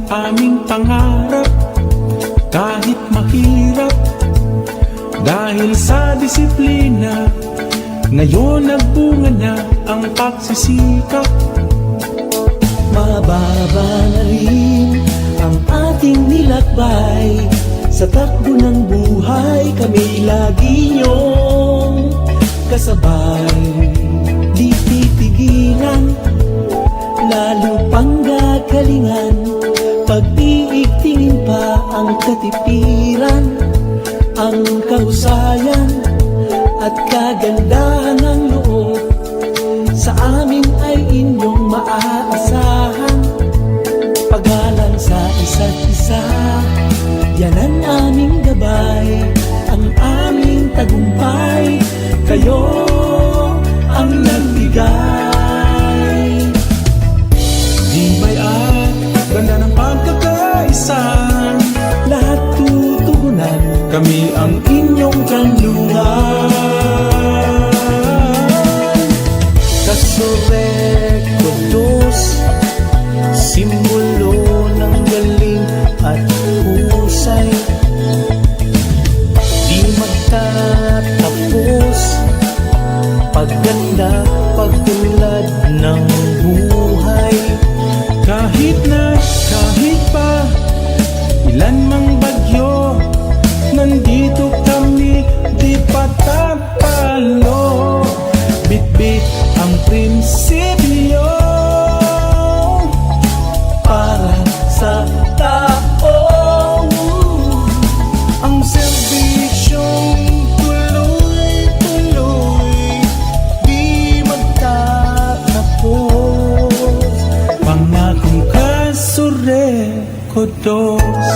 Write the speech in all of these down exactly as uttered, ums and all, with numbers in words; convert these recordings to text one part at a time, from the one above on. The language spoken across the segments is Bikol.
Aming pangarap, kahit mahirap, dahil sa disiplina, ngayon nagbunga na ang pagsisikap. Mababa na rin ang ating nilakbay. Sa takbo ng buhay, kami lagi niyong kasabay. Di titigilan, lalo pang gagalingan. Pag-iigtingin pa ang katipiran, ang kahusayan at kagandahan ng loob. Sa amin ay inyong maaasahan. Paggalang sa isa't isa, yan ang aming gabay. Ang aming tagumpay, kayo ang nagbigay. Tibay at ganda ng pagkakaisa, lahat tutugunan, kami ang inyong kanlungan. Kasureco dos, simbolo ng galing at husay. Di magtatapos, pagganda, pag-unlad ng buhay. Kahit na, kahit pa, ilan mang bagyo, nandito kami, di patatalo. Bitbit ang prinsipyo para sa tao. Ang serbisyong tuloy-tuloy, di magtatapos. Pangakong Kasureco dos.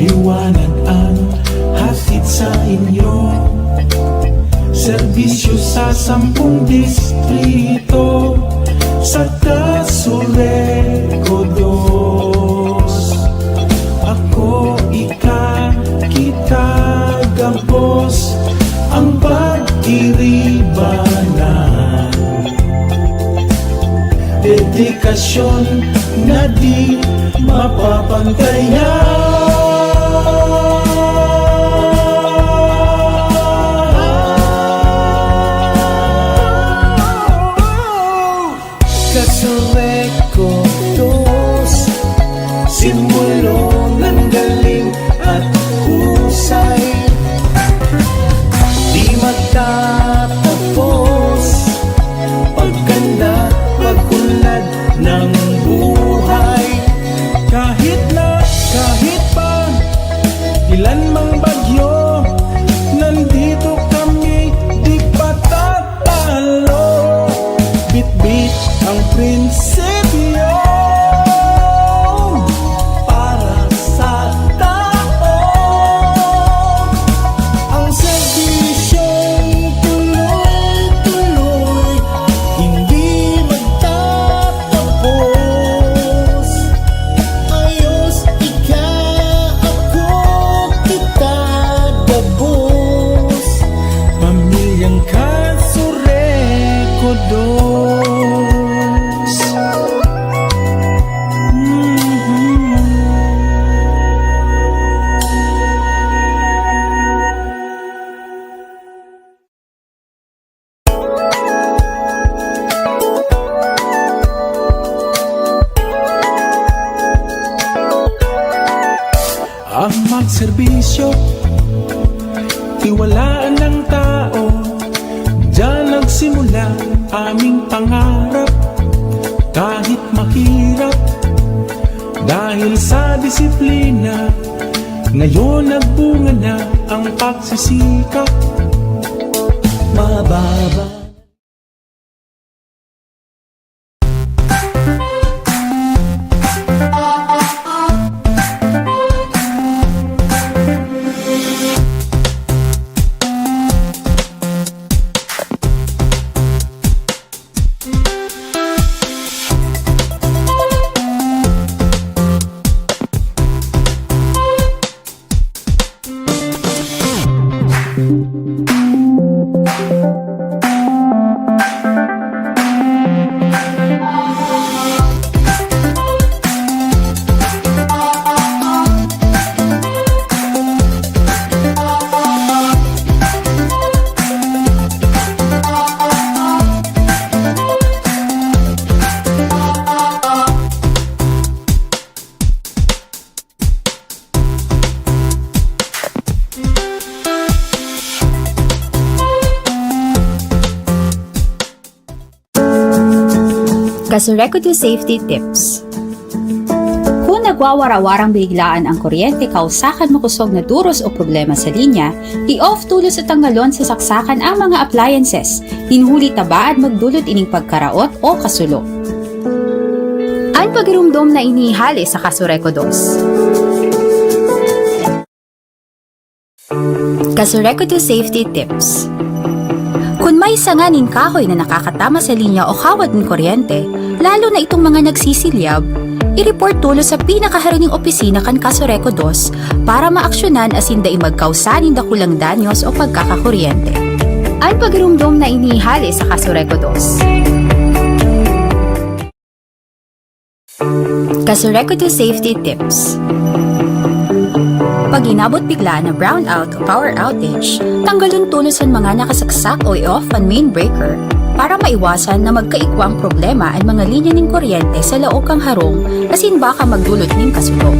Liwanag ang hatid sa inyo. Serbisyo sa sampung distrito, sa Kasureco dos. Ako, ika, kita, gabos, ang pagtiribanan. Dedikasyon na di mapapantayan. Kasureco dos, simbolo ng galing at husay. Di magtatapos, pagganda, pag-unlad ng buhay. Kahit na, kahit pa, ilan mang bagyo, nandito kami, di patatalo. Bitbit ang prinsipyo para sa tao. Ang serbisyong tuloy-tuloy, hindi magtatapos. Ayos, ika, ako, kita, gabos. Pamilyang Kasureco dos. Ang magserbisyo, tiwalaan ng tao. Diyan nagsimula aming pangarap, kahit mahirap. Dahil sa disiplina, ngayon nagbunga na ang pagsisikap. Mababa. Kasureku two Safety Tips. Kun nagwawara-warang biniglaan ang kuryente kausa kan makosog na duros o problema sa linya, i-off tolos o tanggalon sa saksakan ang mga appliances, nin huli ta baad magdulot ining pagkaraot o kasulo. An pagiromdom na ini hale sa Kasureku dos. Kasureku two Safety Tips. Kun may sanga nin kahoy na nakakatama sa linya o kawad nin kuryente, lalo na itong mga nagsisilyab, i-report tolos sa pinakaharong nin opisina kan Kasureku dos para maaksyonan asin dai magkausa nin dakulang danyos o pagkakakuryente. An pagiromdom na ini hale sa Kasureku dos. Kasureku two Safety Tips. Pag inabot biglaan na brownout o power outage, tanggalon tolos an mga nakasaksak o i-off an main breaker para maiwasan na magkaigwang problema an mga linya nin kuryente sa laog kan harong asin baka magdulot nin kasulo.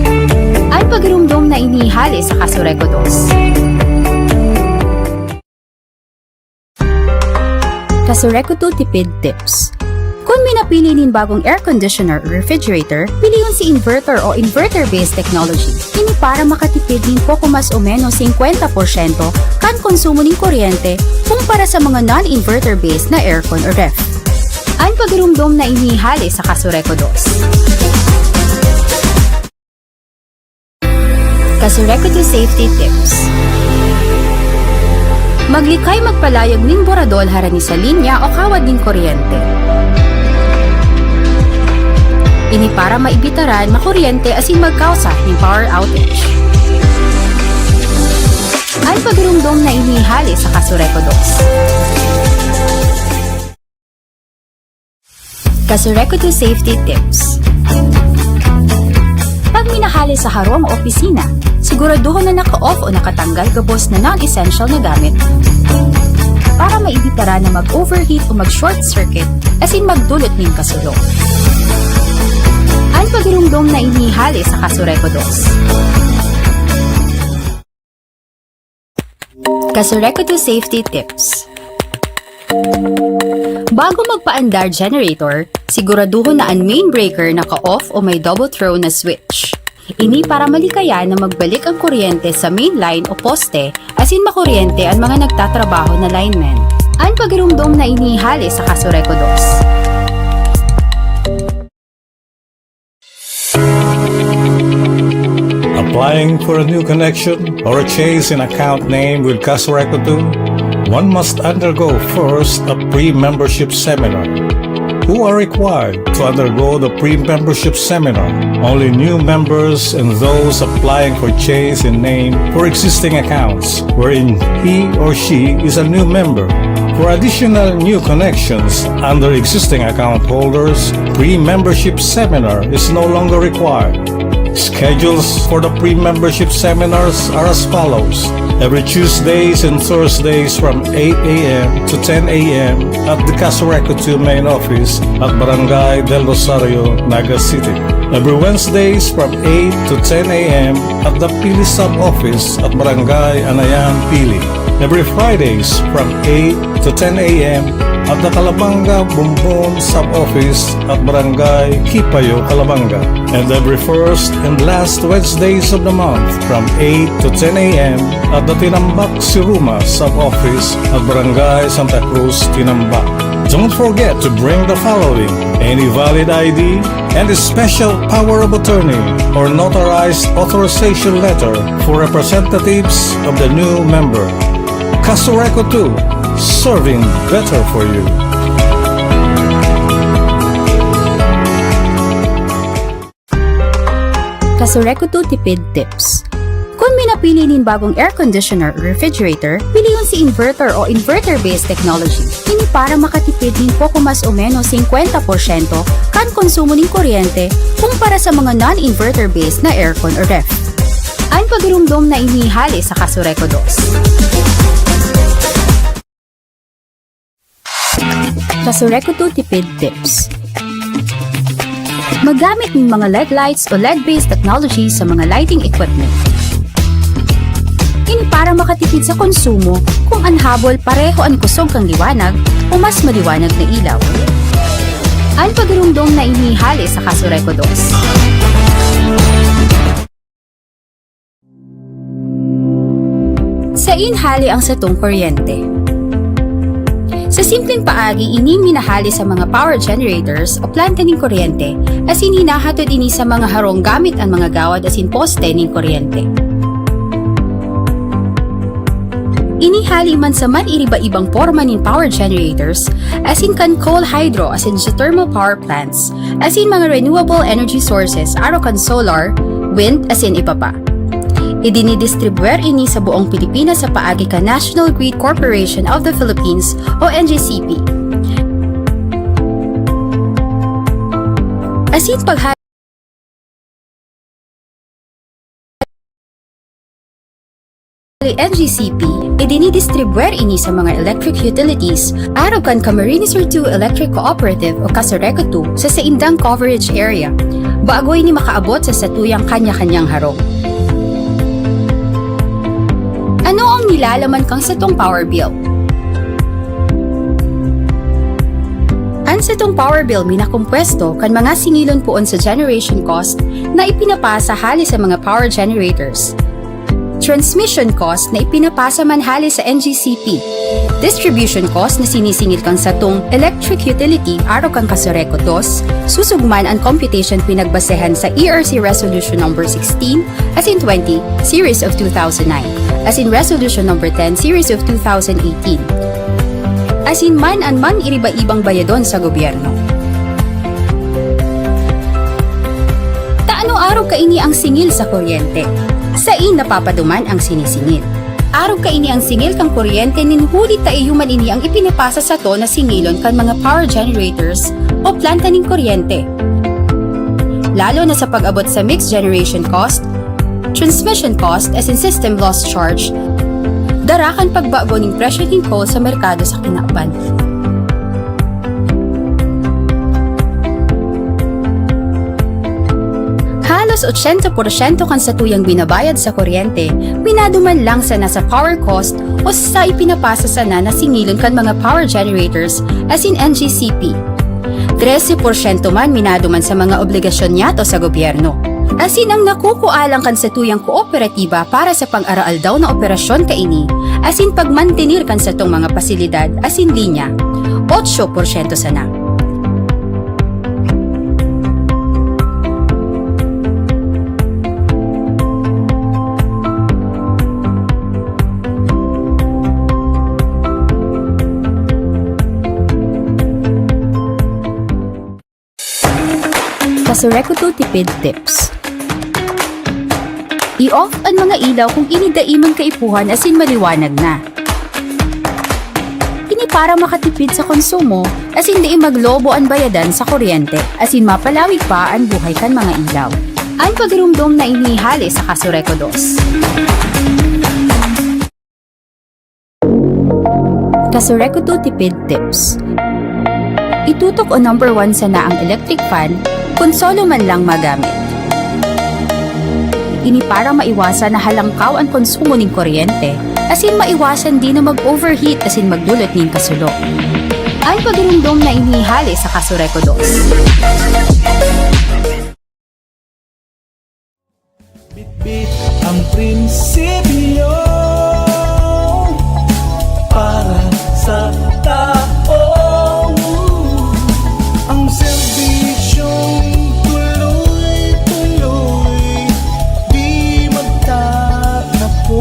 An pagiromdom na ini hale sa Kasureku dos. Kasureku two Tipid Tips. Kun minapili nin bagong air conditioner o refrigerator, pilion si inverter o inverter-based technology. Ini para makatipid nin poko mas o menos singkwenta porsyento kan konsumo nin kuryente kumpara sa mga non-inverter-based na aircon o ref. An pagiromdom na ini hale sa Kasureku dos. Kasureku two Safety Tips. Maglikay magpalayog nin buradol harani sa linya o kawad nin kuryente. Ini para maibitaran makuryente asin magkausa nin power outage. An pagiromdom na ini hale sa Kasureku dos. Kasureku two Safety Tips. Pag minahale sa harong o opisina, siguraduhon na naka-off o nakatanggal gabos na non-essential na gamit para maibitaran na mag-overheat o mag-short circuit asin magdulot nin kasulo. An pagiromdom na ini hale sa Kasureku dos. Kasureku two Safety Tips. Bago magpaandar generator, siguraduhon na an main breaker naka-off o may double throw na switch. Ini para malikayan na magbalik ang kuryente sa main line o poste asin makuryente an mga nagtatrabaho na linemen. An pagiromdom na ini hale sa Kasureku dos. Applying for a new connection or a change in account name with Kasureku two, one must undergo first a pre-membership seminar. Who are required to undergo the pre-membership seminar? Only new members and those applying for change in name for existing accounts wherein he or she is a new member. For additional new connections under existing account holders, pre-membership seminar is no longer required. Schedules for the pre-membership seminars are as follows. Every Tuesdays and Thursdays from eight a m to ten a m at the Kasureku two main office at Barangay Del Rosario, Naga City. Every Wednesdays from eight to ten a m at the Pili Sub-Office at Barangay Anayan, Pili. Every Fridays from eight to ten a m at the Calabanga Bumbon Sub-Office at Barangay Kipayo, Calabanga. And every first and last Wednesdays of the month from eight to ten a m at the Tinambac Siruma Sub-Office at Barangay Santa Cruz, Tinambac. Don't forget to bring the following: any valid I D and a special power of attorney or notarized authorization letter for representatives of the new member. Kasureku two, serving better for you. Kasureku two Tipid Tips. Kun minapili nin bagong air conditioner o refrigerator, pilion si inverter o inverter-based technology. Ini para makatipid nin poko mas o menos singkwenta porsyento kan konsumo nin kuryente kumpara sa mga non-inverter-based na aircon o ref. An pagiromdom na ini hale sa Kasureku dos. Kasureku two Tipid Tips. Maggamit ng mga L E D lights o L E D-based technology sa mga lighting equipment. Ini para makatipid sa konsumo kung an habol pareho an kusog kan liwanag o mas maliwanag na ilaw. An pagirumdom na ini hale sa Casureco dos. Sain hale ang satong kuryente? Sa simpleng paagi, ini minahale sa mga power generators o planta nin kuryente, asin hinahatod ini sa mga harong gamit an mga gawad asin poste nin kuryente. Ini hale man sa man-iriba-ibang porma nin power generators, asin kan coal, hydro, asin geothermal power plants, asin mga renewable energy sources, arog kan solar, wind, asin iba pa. Idinidistribwer ini sa buong Pilipinas sa paagi kan National Grid Corporation of the Philippines o N G C P. Asin pagha- N G C P, idinidistribwer ini sa mga electric utilities, arog kan Camarines Sur two Electric Cooperative o Casureco two sa saindang coverage area, bago ini makaabot sa satuyang kanya-kanyang harong. Ano ang nilalaman kan satong power bill? An satong power bill minakompuesto kan mga singilon poon sa generation cost na ipinapasa hale sa mga power generators, transmission cost na ipinapasa man hale sa N G C P, distribution cost na sinisingil kan satong electric utility arog kan Casureco dos, susog man an computation pinagbasehan sa E R C Resolution Number sixteen, asin twenty, Series of two thousand nine, asin Resolution Number ten, Series of two thousand eighteen. Asin man an man-iriba-ibang bayadon sa gobyerno. Ta ano arog kaini ang singil sa kuryente? Sain napapaduman ang sinisingil? Arog kaini ang singil kan kuryente nin huli ta iyo man ini ang ipinapasa sato na singilon kan mga power generators o planta nin kuryente. Lalo na sa pag-abot sa mixed generation cost, transmission cost asin system loss charge, dara kan pagbago nin presyo nin coal sa merkado sa kinaban. Halos ochenta porsyento kan satuyang binabayad sa kuryente, minaduman lang sana sa power cost o sa ipinapasa sana na singilon kan mga power generators asin N G C P. Trese porsyento man minaduman sa mga obligasyon niyato sa gobyerno. Asin ang nakukua lang kan satuyang kooperatiba para sa pang-araaldaw na operasyon kaini, asin pagmantener kan satong mga pasilidad asin linya, otso porsyento sana. Casureco two Tipid Tips. I-off an mga ilaw kung ini dai man kaipuhan asin maliwanag na. Ini para makatipid sa konsumo, asin dai maglobo an bayadan sa kuryente, asin mapalawig pa an buhay kan mga ilaw. An pagirumdom na ini hale sa Casureco dos. Casureco two Tipid Tips. Itutok o number one sana ang electric fan kun solo man lang magamit. Ini para maiwasan na halangkaw an konsumo nin kuryente, asin maiwasan din na mag-overheat asin magdulot nin kasulo. An pagirumdom na ini hale sa Casureco dos. Bitbit ang prinsipyo para sa tao. Ang serbisyong tuloy-tuloy, di magtatapos.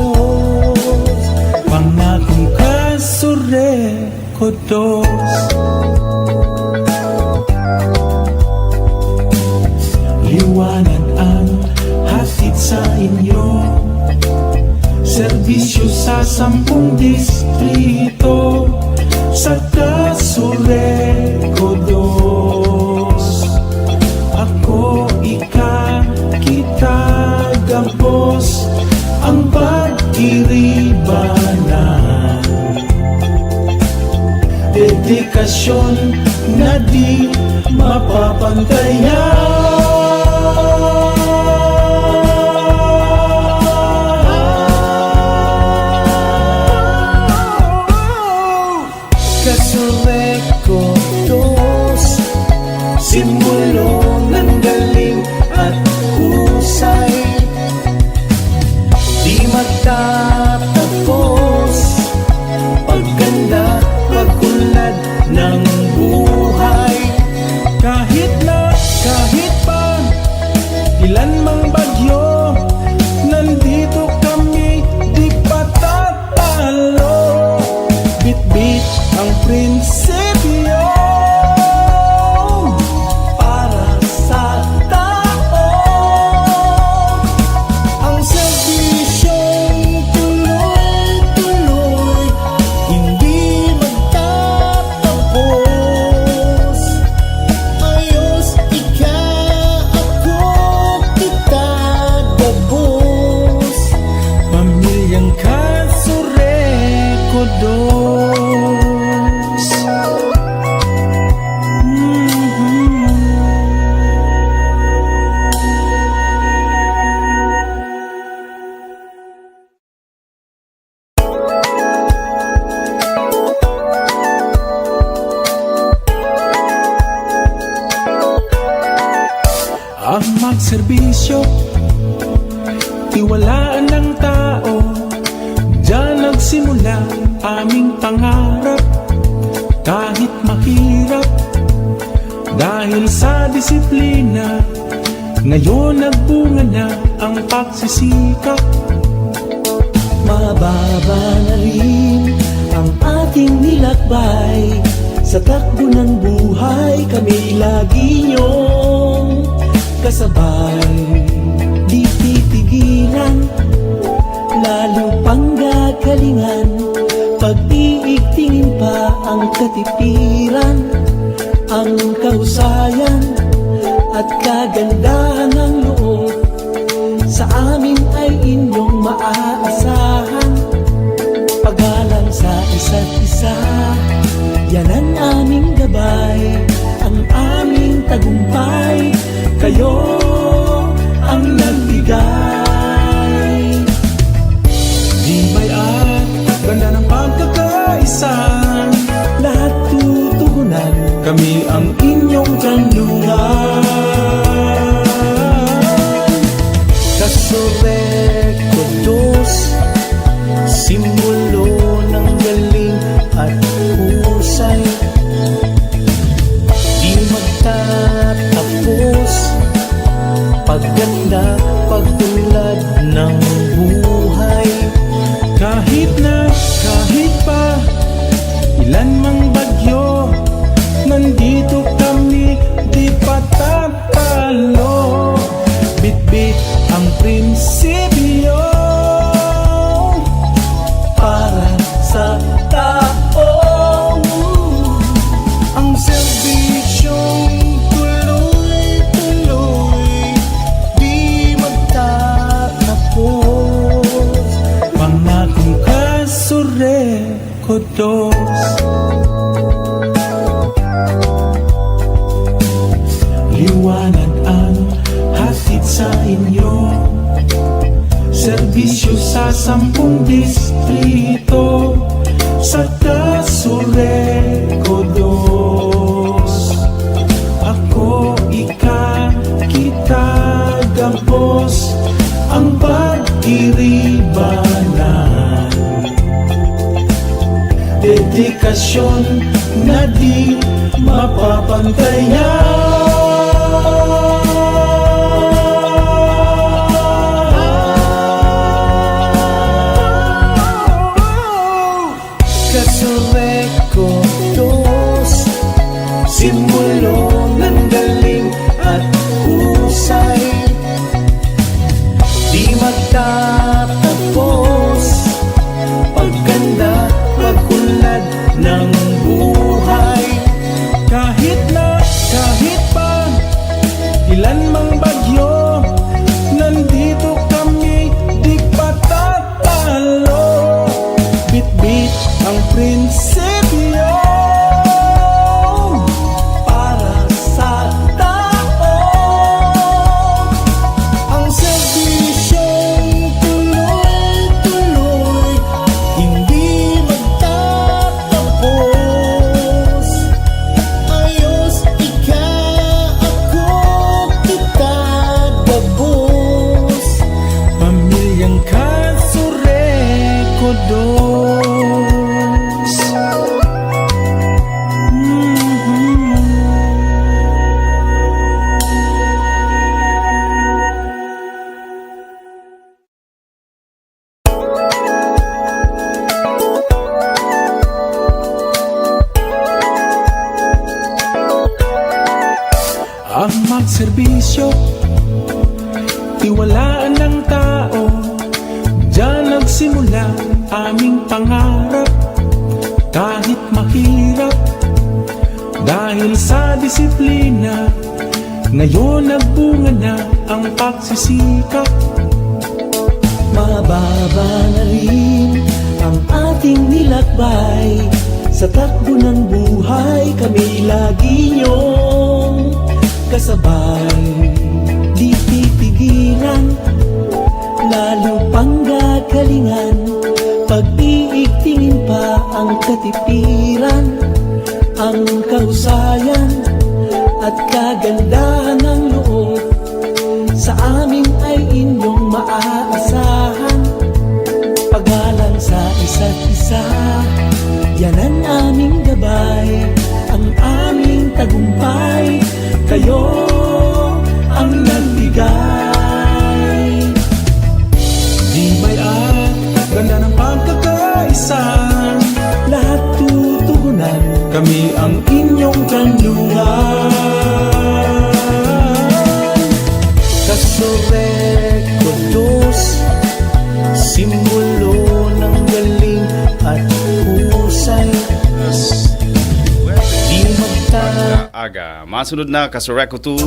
Pangakong Casureco dos. Liwanag ang hatid sa inyo. Serbisyo sa sampung distrito, sa Casureco dos. Ako, ika, kita, gabos, ang pagtiribanan. Dedikasyon na di mapapantayan. Casureco dos. Simbolo ng galing at husay, di magtatapos. Pagganda, pag-unlad ng buhay. Kahit na, kahit pa, ilan mang bagyo, nandito kami, di patatalo. Bitbit ang prinsipyo para sa tao. Ang serbisyong tuloy-tuloy, hindi magtatapos. Ayos, ika, ako, kita, gabos. Pamilyang Katsureko dos. Ang magserbisyo, tiwalaan ng tao. Diyan nagsimula aming pangarap, kahit mahirap. Dahil sa disiplina, ngayon nagbunga na ang pagsisikap. Mababa na rin ang ating nilakbay. Sa takbo ng buhay, kami lagi niyong kasabay. Di titigilan, lalo pang gagalingan. Pag-iigtingin pa ang katipiran, ang kahusayan at kagandahan ng loob. Sa amin ay inyong maaasahan. Pagalang sa isa't isa, yan ang aming gabay, ang aming tagumpay. Kayo ang nagbigay. Di may at ganda ng pagkakaisa. Lahat tutugunan. Kami ang inyong kanlungan. Kasurek Kudos, simbolo ng galing at husay. Di magtatapos, pagganda, pag-unlad ng buhay. Kahit na, kahit pa, ilan mang bagyo, nandito kami, di patatalo. Bitbit ang prinsipyo para sa tao. Ang serbisyong tuloy-tuloy, di magtatapos. Pangakong Kasureko dos. Liwanag ang hatid sa inyo. Serbisyo sa sampung distrito. Sa Kasureko dos. Ako, ika, kita, gabos. Ang pagtiribanan. Dedikasyon na di mapapantayan. Kasureko dos, simbolo ng galing at husay. Di magtatapos, pagganda, pag-unlad ng buhay. Kahit na, kahit pa, ilan mang bagyo, nandito kami, di patatalo. Bitbit ang prinsipyo. Serbisyo, tiwalaan ng tao. Diyan nagsimula aming pangarap. Kahit mahirap, dahil sa disiplina, ngayon nagbunga na ang pagsisikap. Mababa na rin ang ating nilakbay. Sa takbo ng buhay, kami lagi niyong kasabay. Di pipigilan, lalo pang gagalingan. Pag-iigtingin pa ang katipiran, ang kahusayan at kagandahan ng loob. Sa amin ay inyong maaasahan. Paggalang sa isa't isa, yan ang aming gabay. Ang aming tagumpay, kayo ang nagbigay. Di may at ganda ng pagkakaisa. Lahat tutugunan, kami ang inyong kanlungan. Kasurek Kudos, simbolo ng galing at husay. Di magta- Aga. Masunod na, Kasurek Kuto.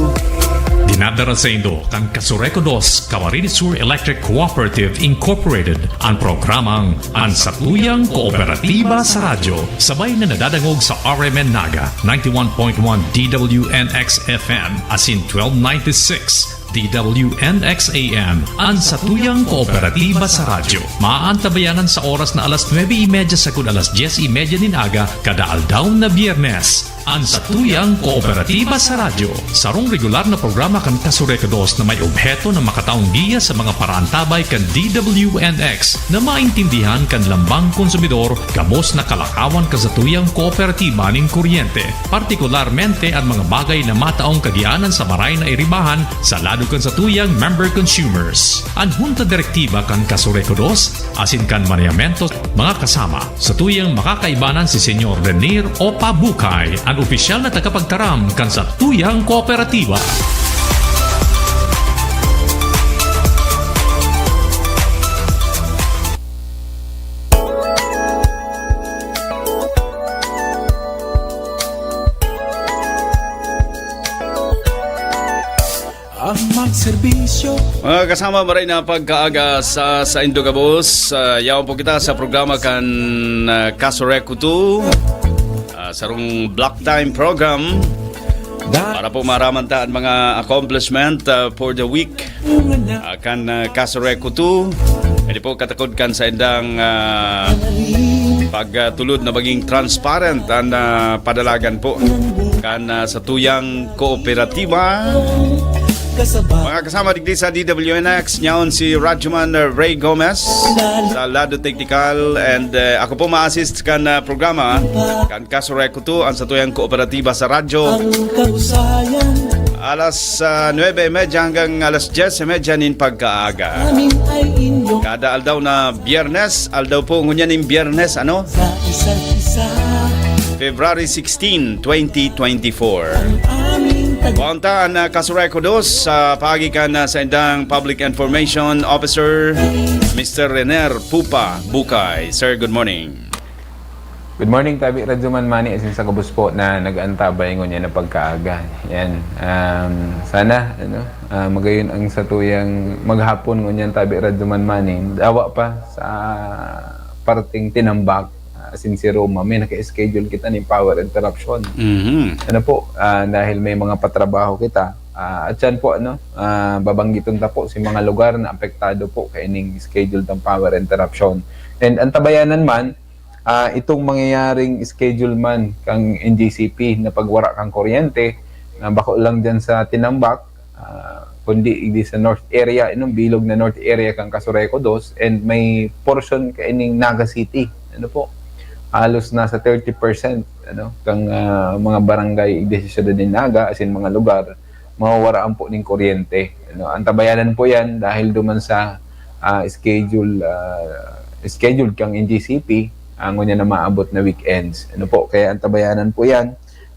Dinadara saindo kan Kasurek Kudos, Camarines Sur Electric Cooperative Incorporated, an programang An Satuyang Kooperatiba sa Radyo. Sabay na nadadangog sa R M N Naga, ninety-one point one D W N X F M, asin twelve ninety-six D W N X A M, An Satuyang Kooperatiba sa Radyo. Maaantabayanan sa oras na alas nuebe y media sagkod alas dyes y media nin aga, kada aldaw na Biyernes. An Satuyang Kooperatiba sa Radyo, sarong regular na programa kan Kasurek Dos na may obheto na makataong giya sa mga paraantabay kan D W N X na maintindihan kan lambang konsumidor gabos na kalakawan kan satuyang kooperatiba nin kuryente, partikularmente an mga bagay na mataong kagianan sa maray na iribahan sa lado kan satuyang member consumers. An Hunta Direktiba kan Kasurek Dos asin kan Manejamento, mga kasama, satuyang makakaibanan si Senyor Renier Opa Bucay, an opisyal na tagapagtaram kan satuyang kooperatiba. Ang magserbisyo. Mga kasama, maray na pagkaaga sa saindo gabos. Ah, yaon po kita sa programa kan, ah, Kasurek Kuto. Ah, sarong block time program. Para po maaraman ta an mga accomplishment, ah, for the week. Ah, kan, ah, Kasurek Kuto. Hindi po katakod kan saindang, ah, pagtulod na maging transparent an, ah, padalagan po kan, ah, satuyang kooperatiba. Mga kasama digdi sa D W N X, nyaon si Radyoman Ray Gomez sa lado teknikal, and, eh, ako po ma-assist kan, ah, programa, kan Kasurek Kuto, an satuyang kooperatiba sa radyo. Alas, ah, nuebe y media hanggang alas dyes y media nin pagkaaga. Kada aldaw na Biyernes, aldaw po ngunyan nin Biyernes, ano? February sixteen, twenty twenty-four. Paunta an, ah, Kasurek Dos sa paagi kan, ah, saindang Public Information Officer, Mister Rener Pupa Bukay. Sir, good morning. Good morning, Tabi Radyoman Manny, asin sa gabos po na nag-aantabay ngunyan na pagkaaga. Yan. Um, sana, ano, ah, magayon ang satuyang maghapon ngunyan, Tabi Radyoman Manny. Dawa pa sa parting Tinambak, ah, asin si Roma, may naka-schedule kita ning power interruption. Mhm. Ano po, ah, dahil may mga patrabaho kita, ah, at yan po, ano, ah, babanggiton ta po si mga lugar na apektado po kaining schedule tang power interruption. And antabayanan man, ah, itong mangyayaring schedule man kang N G C P na pagwara kang kuryente, na bako lang dyan sa Tinambak, ah, kundi di sa north area, inong bilog na north area kang Casureco Dos, and may portion kaining Naga City. Ano po? Halos nasa thirty percent, ano, kang, ah, mga barangay igdi sa siyudad nin Naga, asin mga lugar, mawawaraan po ning kuryente. Ano, antabayanan po yan dahil duman sa, ah, schedule, ah, scheduled kang N G C P, ah, ngunyan na maabot na weekends. Ano po? Kaya antabayanan po yan.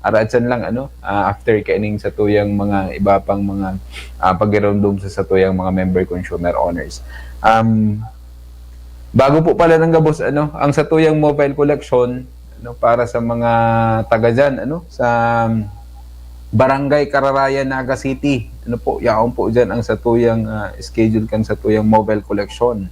Aratsan lang, ano, ah, after kaining satuyang mga iba pang mga, ah, pagirumdom sa satuyang mga member consumer owners. Um, bago po pala ng gabos, ano, ang satuyang mobile collection, ano, para sa mga taga dyan, ano, sa Barangay Cararayan, Naga City. Ano po, yaon po dyan ang satuyang, ah, schedule kan satuyang mobile collection.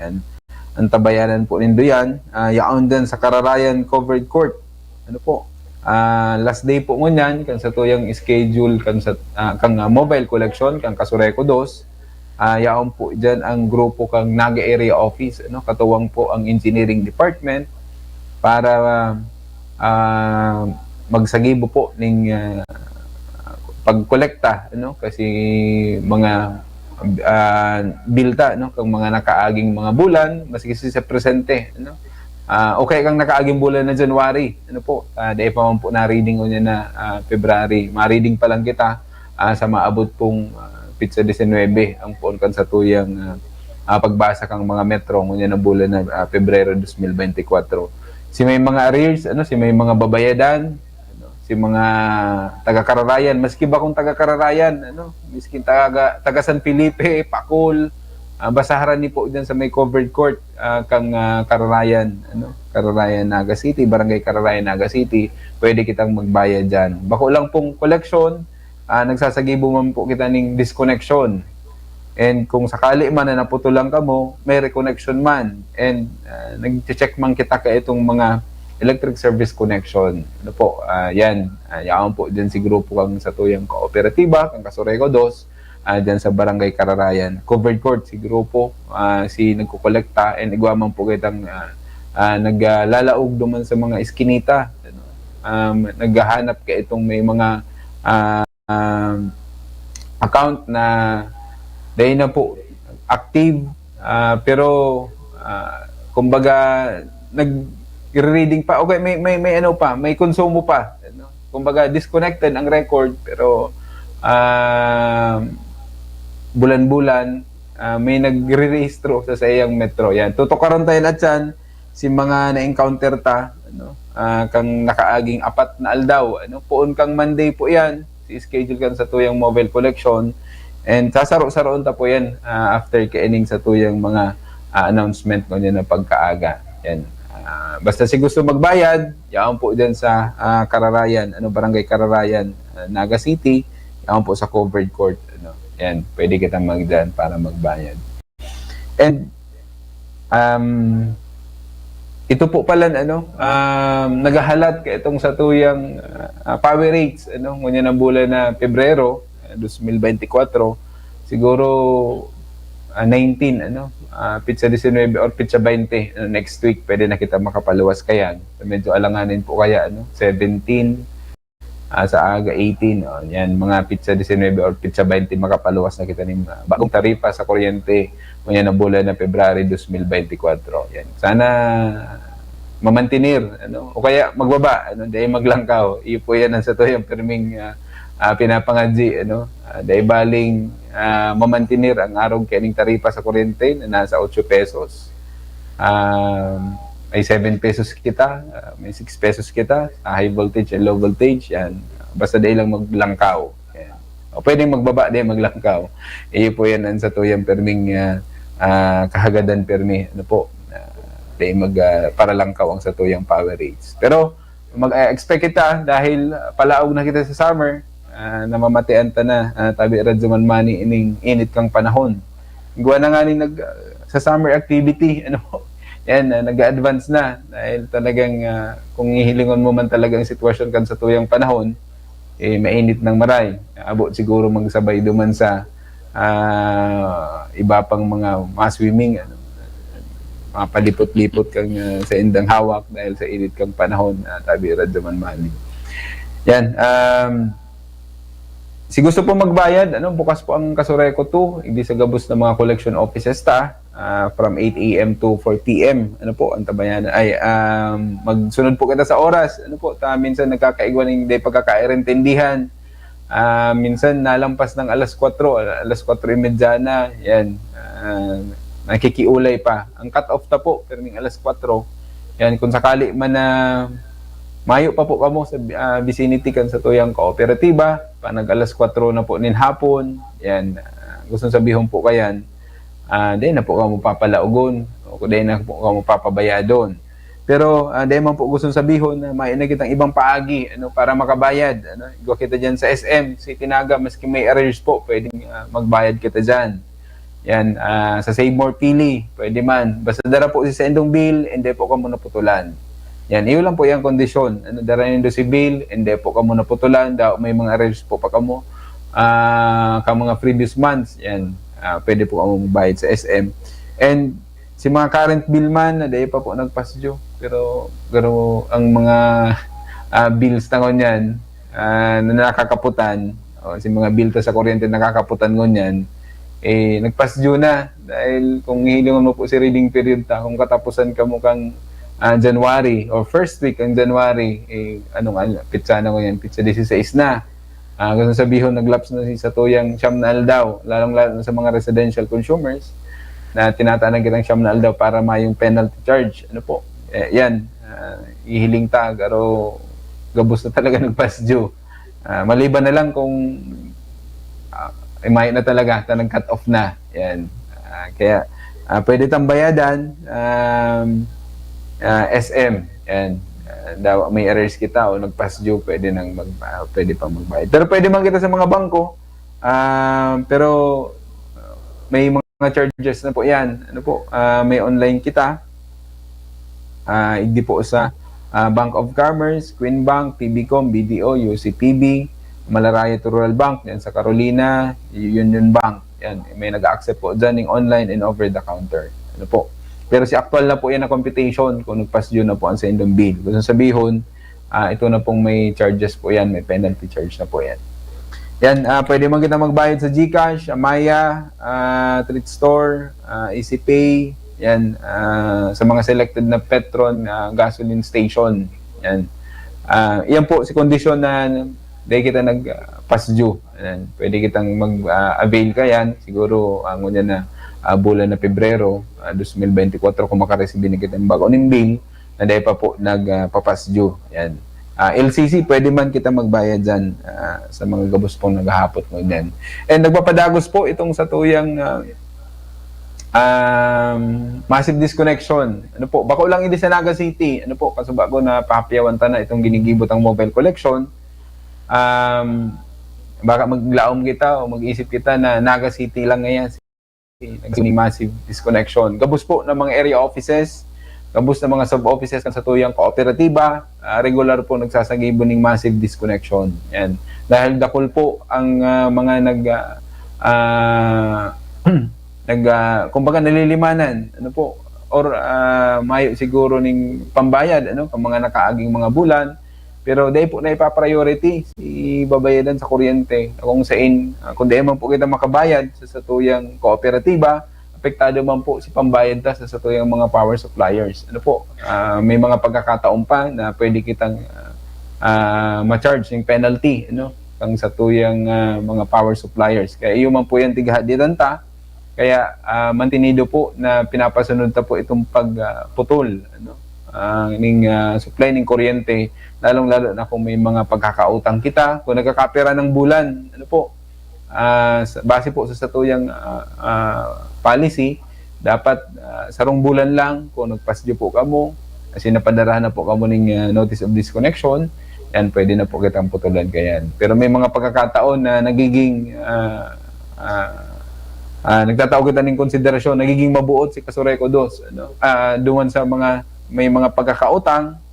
Yan. Antabayanan po nindo yan. Ah, yaon dyan sa Cararayan Covered Court. Ano po? Ah, last day po ngunyan, kan satuyang schedule, kan sa, ah, kang, ah, mobile collection, kang Kasureco dos. Ah, yaon po dyan ang grupo kang Naga Area Office, ano, katuwang po ang Engineering Department para, ah, magsagibo po ning, ah, pagkolekta, ano, kasi mga, ah, bilta, no, kang mga nakaaging mga bulan, maski si sa presente, ano. Ah, okay kang nakaaging bulan na January, ano po, ah, dai pa man po na-reading ngunyan na, ah, February. Ma-reading pa lang kita, ah, sa maabot pong, ah, petsa disinwebe ang poon kan satuyang, ah, ah, pagbasa kang mga metro ngunyan na bulan na, ah, Pebrero dos mil bente kwatro. Si may mga arrears, ano, si may mga babayadan, ano, si mga taga-Kararayan, maski ba kung taga-Kararayan, ano, miskin taga, taga San Felipe, Pacol, ah, basta harani po dyan sa may covered court, ah, kang, ah, Kararayan, ano, Kararayan, Naga City, Barangay Kararayan, Naga City, pwede kitang magbayad dyan. Bako lang pong koleksyon, ah, nagsasagibo man po kita ning disconnection. And kung sakali man na naputulan kamo, may reconnection man. And, ah, nagche-check man kita ka itong mga electric service connection. Ano po, ah, yan. Ah, yaon po dyan si grupo kang satuyang kooperatiba, kang Kasureco dos, ah, dyan sa Barangay Kararayan. Covered court si grupo, ah, si nagkokolekta, and igwa man po kitang, ah, ah, naglalaog duman sa mga iskinita. Ano? Um, naghahanap ka itong may mga, ah, um, account na dai na po active, ah, pero, ah, kumbaga, nagre-reading pa, okay, may, may, may ano pa, may konsumo pa, ano? Kumbaga, disconnected ang record, pero, ah, bulan-bulan, ah, may nagre-rehistro sa saiyang metro. Yan, tutukaron tayo lahat yan, si mga na-encounter ta, ano, ah, kang nakaaging apat na aldaw, ano, poon kang Monday po yan, si schedule kan satuyang mobile collection, and sasaro-saroon ta po yan, ah, after kaining satuyang mga, ah, announcement ngunyan na pagkaaga. Yan. Ah, basta si gusto magbayad, yaon po dyan sa, ah, Kararayan, ano, Barangay Kararayan, ah, Naga City, yaon po sa covered court, ano, yan, pwede kitang magdyan para magbayad. And, um, ito po pala, ano, um, naghahalat ka itong satuyang, ah, power rates, ano, ngunyan na bulan na Pebrero, ah, dos mil bente kwatro, siguro, ah, nineteen, ano, ah, petsa disinwebe or petsa bente, ano, next week, pwede na kita makapaluwas kayan. So, medyo alanganin po kaya, ano, seventeen, ah, sa aga eighteen, oh, yan, mga petsa disinwebe or petsa bente, makapaluwas na kita ning, ah, bagong taripa sa kuryente, ngunyan na bulan na February dos mil bente kwatro. Yan. Sana mamantener, ano, o kaya magbaba, ano, dai maglangkaw. Iyo po yan ang satuyang pirming, ah, ah, pinapangadyi, ano, ah, dai baling, ah, mamantener ang arog kaining taripa sa kuryente na nasa otso pesos. Ah, may seven pesos kita, ah, may six pesos kita, sa high voltage and low voltage, yan. Basta dai lang maglangkaw. Yan. O pwedeng magbaba, dai maglangkaw. Iyo po yan ang satuyang pirming, ah, ah, kahagadan pirmi, ano po, ah, dai mag, ah, paralangkaw ang satuyang power rates. Pero mag, ah, expect kita dahil, ah, palaog na kita sa summer, ah, namamatian ta na, ah, tabi Radyo Man Mani, ining init kang panahon. Igwa na nga ni nag, ah, sa summer activity, ano, yan, ah, nag-a-advance na. Dahil talagang, ah, kung hihilingon mo man talaga ang sitwasyon kan satuyang panahon, eh, mainit nang maray. Abot siguro magsabay duman sa, ah, iba pang mga, mga swimming, ano, mapalipot-lipot kang, ah, sa indang hawak dahil sa init kang panahon, ah, tabi Radyo Man Mani. Yan, um, si gusto po magbayad, ano, bukas po ang Kasureco two, hindi sa gabos ng mga collection offices ta, ah, from eight A M to four P M. Ano po, ang tabayan, ay, um, magsunod po kita sa oras. Ano po, ta, minsan nagkakaigwa ng di pagkakaintindihan. Ah, minsan nalampas ng alas kwatro, alas kwatro y media na, yan, ah, nakikiulay pa. Ang cut-off ta po, pirming alas kwatro. Yan, kung sakali man na mayo pa po kamo sa, ah, vicinity kan satuyang kooperatiba, panag alas kwatro na po nin hapon, yan, ah, gustong sabihon po kayan, ah, dai na po kamo papalaogon, o dai na po kamo papabayadon. Pero, ah, dai man po gustong sabihon na mayo na kitang ibang paagi, ano, para makabayad, ano. Igwa kita diyan sa S M, City Naga, maski may arrears po, pwedeng, ah, magbayad kita diyan. Yan, ah, sa Save More Pili, pwede man. Basta dara po si saindong bill, hindi po kamo naputulan. Yan, iyo lang po yung kondisyon. Ano, dara nindo si bill, hindi po kamo naputulan. Daw may mga arrears po pa kamo, ah, ka mga previous months. Yan, ah, pwede po kamo magbayad sa S M. And si mga current bill man, na dai pa po nagpasyo. Pero, pero ang mga, ah, bills na ngunyan, ah, na nakakaputan, o si mga bill ta sa kuryente nakakaputan ngunyan, eh, nagpasyo na. Dahil kung hihilingon mo po si reading period ta, kung katapusan kamo kang, ah, January or first week ng January, eh, anong al-, petsa na ngunyan? Petsa dieciséis na. Ah, gusto sabihon, naglaps na si satuyang siyam na aldaw, lalong-lalo na sa mga residential consumers na tinatanan kitang siyam na aldaw para mayong penalty charge. Ano po? Eh, yan, ah, hihiling ta, pero gabos na talaga nagpasyo. Ah, maliban na lang kung, ah, eh, mayo na talaga, ta nag-cut off na. Yan. Ah, kaya, ah, pwede tang bayadan, um, ah, S M. Yan. Ah, daw may arrears kita o nagpasyo, pwede nang mag-, ah, pwede pang magbayad. Pero pwede man kita sa mga bangko, ah, pero may mga charges na po yan. Ano po, ah, may online kita. Ah, igdi po sa, ah, Bank of Commerce, Queen Bank, P B Com, B D O, U C P B, Malarayat Rural Bank, yan sa Carolina, Union Bank. Yan, may nag-accept po dyan ng online and over the counter. Ano po? Pero si aktual na po yan na computation kung nagpasyo na po ang sa indong bill. Gusto sabihon, ah, ito na pong may charges po yan, may penalty charge na po yan. Yan, ah, pwede man kita magbayad sa GCash, Amaya, ah, Thrift Store, ah, EasyPay, yan, ah, sa mga selected na Petron, ah, gasoline station. Yan. Ah, yan po si kondisyon na dahil kita nagpasyo. Yan. Pwede kitang mag, ah, avail ka yan. Siguro, ang ngunyan na, ah, bulan na Pebrero, ah, dos mil benti kwatro, kung makaresibi na kita ng bago ning bill, na dahil pa po nagpapasyo. Yan. Ah, L C C, pwede man kita magbayad dyan, ah, sa mga gabos pong naghahapot ngunyan. And nagpapadagos po itong satuyang, ah, um, massive disconnection. Ano po, bako lang ini sa Naga City. Ano po, kasuba ko na pahapyawan ta na itong ginigibo tang mobile collection. Um, baka maglaom kita o mag-isip kita na Naga City lang ngayon. Nagsining massive disconnection. Gabos po ng mga area offices, gabos ng mga sub-offices kan satuyang kooperatiba, ah, regular po nagsasagibo ning massive disconnection. Yan. Dahil dakul po ang, ah, mga nag, ah, ah, nag, ah, kumbaga nalilimanan, ano po, or, ah, mayo siguro ning pambayad, ano, ang mga nakaaging mga bulan, pero dai po na ipa-priority si babayadan sa kuryente, kung sain, ah, kung dai man po kita makabayad sa satuyang kooperatiba, apektado man po si pambayad ta sa satuyang mga power suppliers. Ano po, ah, may mga pagkakataon pa na pwede kitang, ah, ah, ma-charge yung penalty, ano, kang satuyang, ah, mga power suppliers. Kaya iyo man po yan tighahadiran ta, kaya, ah, mantinido po na pinapasunod ta po itong pag, ah, putol, ano, ah, ning, ah, supply ning kuryente, lalong-lalo na kung may mga pagkakautang kita, kung nagkakapira ng bulan, ano po, ah, sa, base po sa satuyang, ah, ah, policy, dapat, ah, sarong bulan lang kung nagpasyo po kamo, kasi napadarahan na po kamo ning, ah, notice of disconnection, yan, pwede na po kitang putulan kayan. Pero may mga pagkakataon na nagiging, ah, ah, ah, nagtatao kita ning konsiderasyon, nagiging mabuot si Kasureco dos, ano? Ah, duman sa mga, may mga pagkakautang,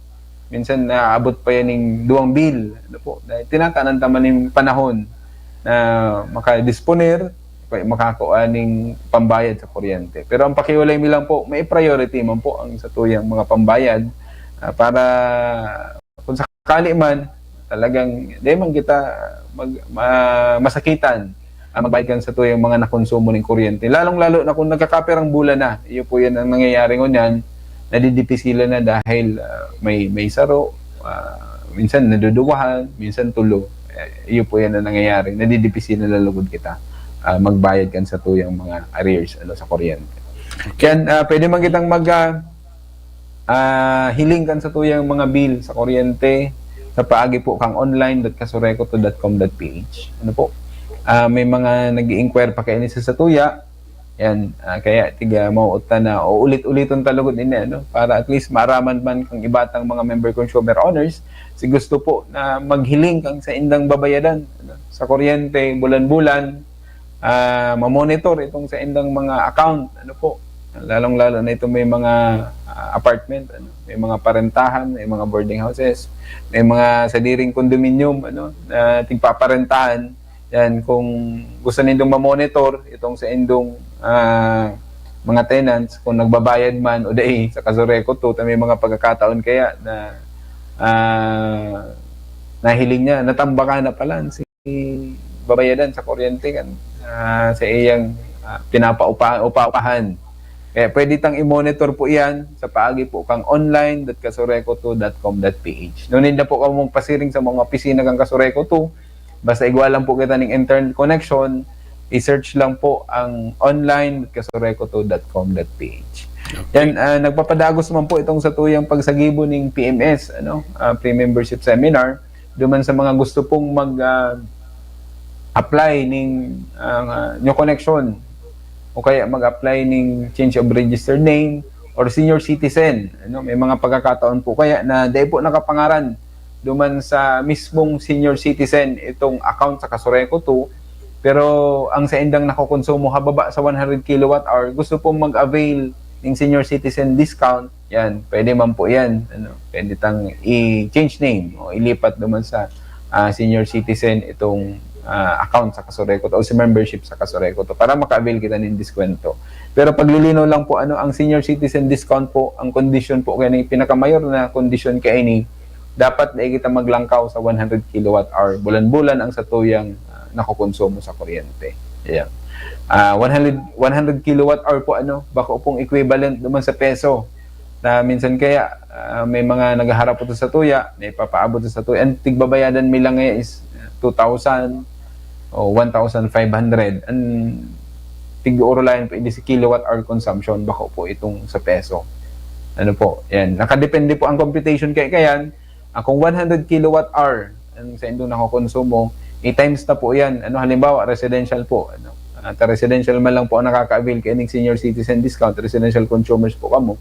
minsan naabot pa yan ning duwang bill, ano po? Dahil tinatanan ta man ning panahon na makadisponer, makakua ning pambayad sa kuryente. Pero ang pakiulay mi lang po, may priority man po ang satuyang mga pambayad, ah, para kung sakali man, talagang di man kita mag-, ma-, masakitan, ah, magbayad kan satuyang mga nakonsumo ning kuryente. Lalong-lalo na kung nagkakapirang bulan na. Iyo po yan ang nangyayari ngunyan. Nadidipisilan na dahil, ah, may, may saro, ah, minsan naduduwahan, minsan tulo. Eh, iyo po yan ang nangyayari. Nadidipisilan na lugod kita, ah, magbayad kan satuyang mga arrears, ano, sa kuryente. Yan, ah, pwede man kitang mag, ah, ah, hiling kan satuyang mga bill sa kuryente sa paagi po kan online dot kasurekoto dot com dot ph. Ano po? Ah, may mga nag-i-inquire pa kaini sa satuya. Yan, ah, kaya tiga mauot ta na o ulit-uliton ta lugod ini, ano, para at least maaraman man kang iba tang mga member consumer owners si gusto po na maghiling kang saindang babayadan, ano, sa kuryente, bulan-bulan, ah, mamonitor itong saindang mga account, ano po. Lalong-lalo na itong may mga, ah, apartment, ano, may mga parentahan, may mga boarding houses, may mga sadiring condominium, ano, na tigpaparentahan. Yan, kung gusto nindong mamonitor itong saindong, ah, mga tenants, kung nagbabayad man o dai sa Kasureco two, ta may mga pagkakataon kaya na, ah, nahiling niya, natambakan na pala si babayadan sa kuryente kan, ah, sa iyang, ah, pinapaupa-, upa-upahan. Kaya pwede tang i-monitor po iyan sa paagi po kan online dot kasureco two dot com dot ph. No need na po kamo magpasiring sa mga opisina kan Kasureco two, basta igwa lang po kita ning internet connection, i-search lang po ang online dot kasureco two dot com dot ph. Yan, ah, nagpapadagos man po itong satuyang pagsagibo ning P M S, ano, ah, pre-membership seminar, duman sa mga gusto pong mag, ah, apply ning, ah, new connection o kaya mag-apply ning change of registered name or senior citizen, ano, may mga pagkakataon po kaya na dai po nakapangaran duman sa mismong senior citizen itong account sa Kasureco two, pero ang saindang nakokonsumo hababa sa one hundred kilowatt hour, gusto pong mag-avail ning senior citizen discount, yan, pwede man po yan. Ano, pwede tang i-change name o ilipat duman sa, ah, senior citizen itong, ah, account sa Kasureco o sa membership sa Kasureco para maka-avail kita nin diskwento. Pero paglilinaw lang po, ano, ang senior citizen discount po, ang kondisyon po kaini, pinakamayor na kondisyon kaini, dapat dai kita maglangkaw sa one hundred kilowatt hour bulan-bulan ang satuyang, ah, nakokonsumo sa kuryente. Ayan. Ah, one hundred, one hundred kilowatt hour po, ano, bako pong equivalent duman sa peso. Na minsan kaya, ah, may mga naghaharap po sa satuya, may papaabot sa satuya. Ang tigbabayadan mi lang ngayon is two thousand o one thousand five hundred. Ang tig-uurulayan po, hindi si kilowatt hour consumption, bako po itong sa peso. Ano po, yan. Nakadepende po ang computation kaya kayan. Ah, kung one hundred kilowatt hour ang saindong nakokonsumo, i-times na po yan. Ano, halimbawa, residential po. Ano, at residential man lang po ang nakaka-avail kaining senior citizen discount, residential consumers po kamo.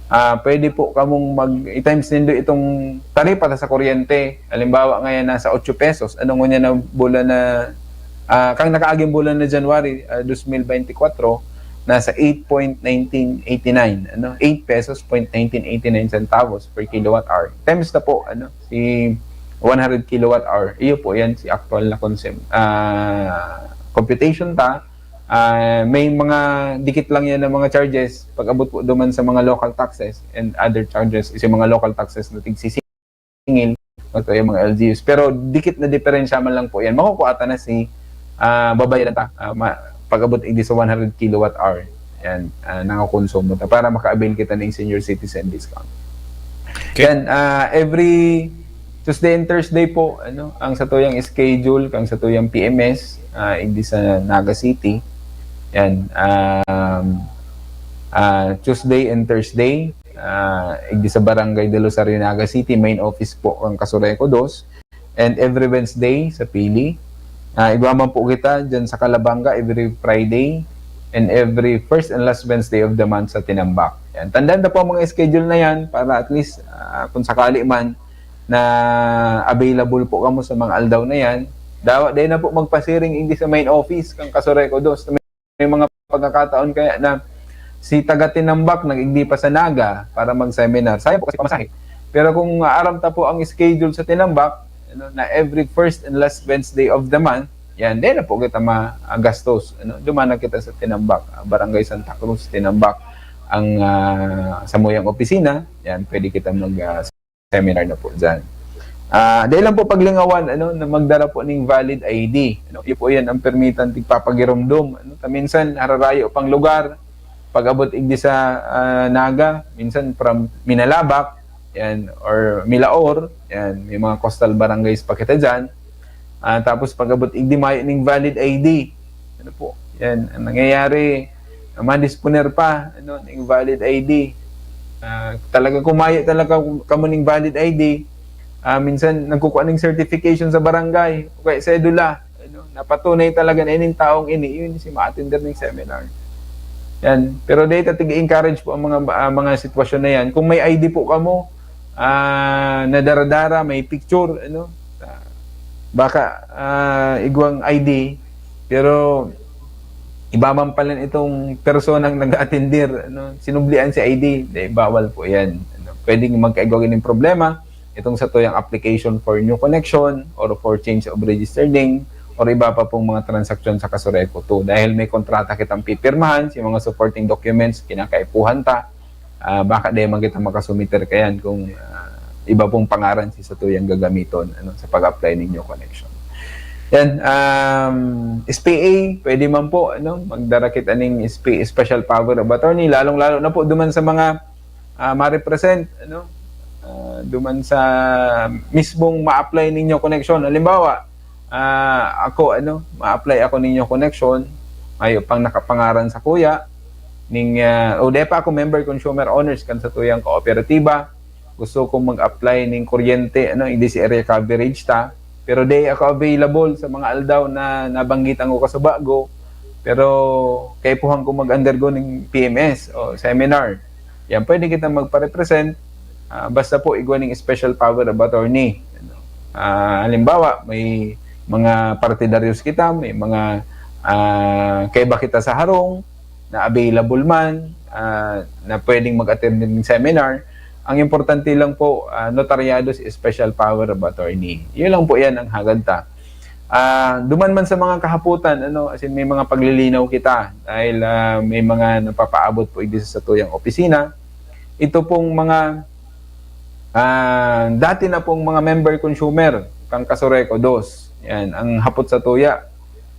Ah, pwede po kamong mag, i-times nindo itong taripa ta sa kuryente. Halimbawa, ngayon nasa otso pesos. Ano ngunyan na bulan na, ah, kang nakaaging bulan na January, ah, dos mil beintikwatro, nasa eight point nineteen eighty nine, ano? Eight pesos point nineteen eighty nine centavos per kilowatt hour. Times na po, ano, si one hundred kilowatt hour. Iyo po yan, si actual na consum-, ah, computation ta. Ah, may mga dikit lang yan ng mga charges pag abot po duman sa mga local taxes and other charges, is yung mga local taxes na tigsisingil, ito yung mga L G Us. Pero dikit na diferensya man lang po yan. Makukuha ta na si, ah, babayaran ta, ah, ma-, pag abot igdi sa one hundred kilowatt hour. Yan, ah, nangakonsumo ta para maka-avail kita ng senior citizen discount. Okay. Yan, ah, every Tuesday and Thursday po, ano, ang satuyang schedule, kang satuyang P M S, ah, igdi sa Naga City. Yan, um, ah, Tuesday and Thursday, ah, igdi sa Barangay del Rosario, Naga City, main office po ang Kasureco dos. And every Wednesday sa Pili. Ah, igwa man po kita dyan sa Calabanga every Friday and every first and last Wednesday of the month sa Tinambac. Yan. Tandaan na po ang mga schedule na yan para at least, ah, kung sakali man na available po kamo sa mga aldaw na yan, dawa, dai na po magpasiring igdi sa main office kang Kasureco dos. May mga pagkakataon kaya na si taga Tinambac nag-igdi pa sa Naga para mag-seminar. Sayang po kasi pamasahe. Pero kung aram ta po ang schedule sa Tinambac, ano, na every first and last Wednesday of the month, yan, dai na po kita magastos. Ano, duman na kita sa Tinambac, ah, Barangay Santa Cruz, Tinambac, ang, ah, samuyang opisina. Yan, pwede kita mag, ah, seminar na po dyan. Ah, dai lang po paglingawan, ano, na magdara po ning valid I D. Ano, iyo po yan ang permitan tigpapagiromdom. Ano, ta minsan, hararayo pang lugar, pag-abot igdi sa, ah, Naga, minsan from Minalabac, yan, or Milaor, yan, may mga coastal barangays pa kita dyan. Ah, tapos pag-abot igdi mayo ning valid I D. Ano po, yan, ang nangyayari, ah, madisponer pa, ano, ning valid I D. Ah, talaga, kung mayo talaga kamo ning valid I D, ah, minsan nagkukuha ning certification sa barangay, o kaya sedula, ano, napatunay talaga na ining taong ini, yun si ma-attender ning seminar. Yan. Pero dahil tatig encourage po ang mga, ah, mga sitwasyon na yan. Kung may I D po kamo, ah, na dara-dara, may picture, ano, ah, baka, ah, igwang I D, pero iba man pala itong personang nag-atender, ano, sinublian si I D, di, bawal po yan. Ano, pwedeng magkaigwa ng problema itong sa tuyang application for new connection or for change of registered name or iba pa pong mga transaksyon sa Kasureco two. Dahil may kontrata kitang pipirmahan, si mga supporting documents, kinakaipuhan ta, ah, baka di man kita makasumiter kayan kung, ah, iba pong pangaran si sa tuyang gagamiton, ano, sa pag-apply ning new connection. Yan, um, S P A, pwede man po, ano, magdara kita ning S P A, special power of attorney, lalong-lalo na po duman sa mga, ah, ma-represent, ano, ah, duman sa mismong ma-apply ning new connection. Halimbawa, ah, ako, ano, ma-apply ako ning new connection, mayo pang nakapangaran sa kuya, ning, ah, o di pa ako member consumer owners kan sa tuyang kooperatiba, gusto kong mag-apply ning kuryente, ano, hindi si area coverage ta, pero di ako available sa mga aldaw na nabanggitan ko kasubago, pero kaipuhan ko mag-undergo ning P M S o seminar. Yan, pwede kita magpa-represent, ah, basta po igwa ning special power of attorney. Ano? Ah, halimbawa, may mga partidaryos kita, may mga, ah, kaiba kita sa harong, na available man, ah, na pwedeng mag-attend ng seminar. Ang importante lang po, ah, notaryado si special power of attorney. Yun lang po yan ang hagad ta. Ah, duman man sa mga kahaputan, ano, as in, may mga paglilinaw kita dahil, ah, may mga napapaabot po igdi sa tuyang opisina. Ito pong mga, ah, dati na pong mga member consumer kang Kasureco dos. Yan, ang hapot sa tuya,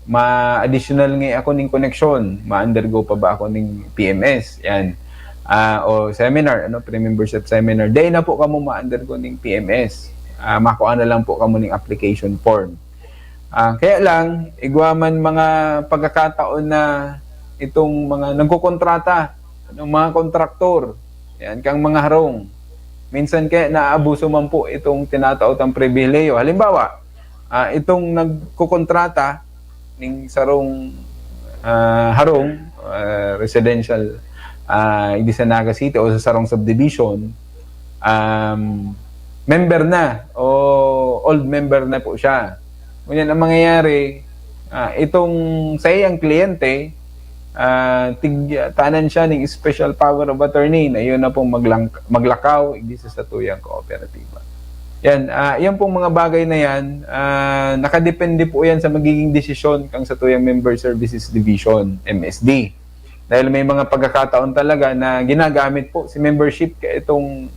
ma-additional nga ako ning koneksyon, ma-undergo pa ba ako ning P M S? Yan. Ah, o seminar, ano, pre-membership seminar. Dai na po kamo ma-undergo ning P M S. Ah, makuha na lang po kamo ning application form. Ah, kaya lang, igwa man mga pagkakataon na itong mga nagkokontrata, ano, mga kontraktor, yan, kang mga harong. Minsan kaya naabuso man po itong tinatao tang pribilehiyo. Halimbawa, ah, itong nagkokontrata ning sarong, ah, harong, ah, residential, ah, igdi sa Naga City o sa sarong subdivision, um, member na o old member na po siya. Ngunyan, ang mangyayari, ah, itong saiyang kliyente, ah, tig-, tanan siya ning special power of attorney na yun na pong maglang-, maglakaw igdi sa satuyang kooperatiba. Yan, ah, yan pong mga bagay na yan, ah, nakadepende po yan sa magiging desisyon kang satuyang Member Services Division, M S D. Dahil may mga pagkakataon talaga na ginagamit po si membership ka itong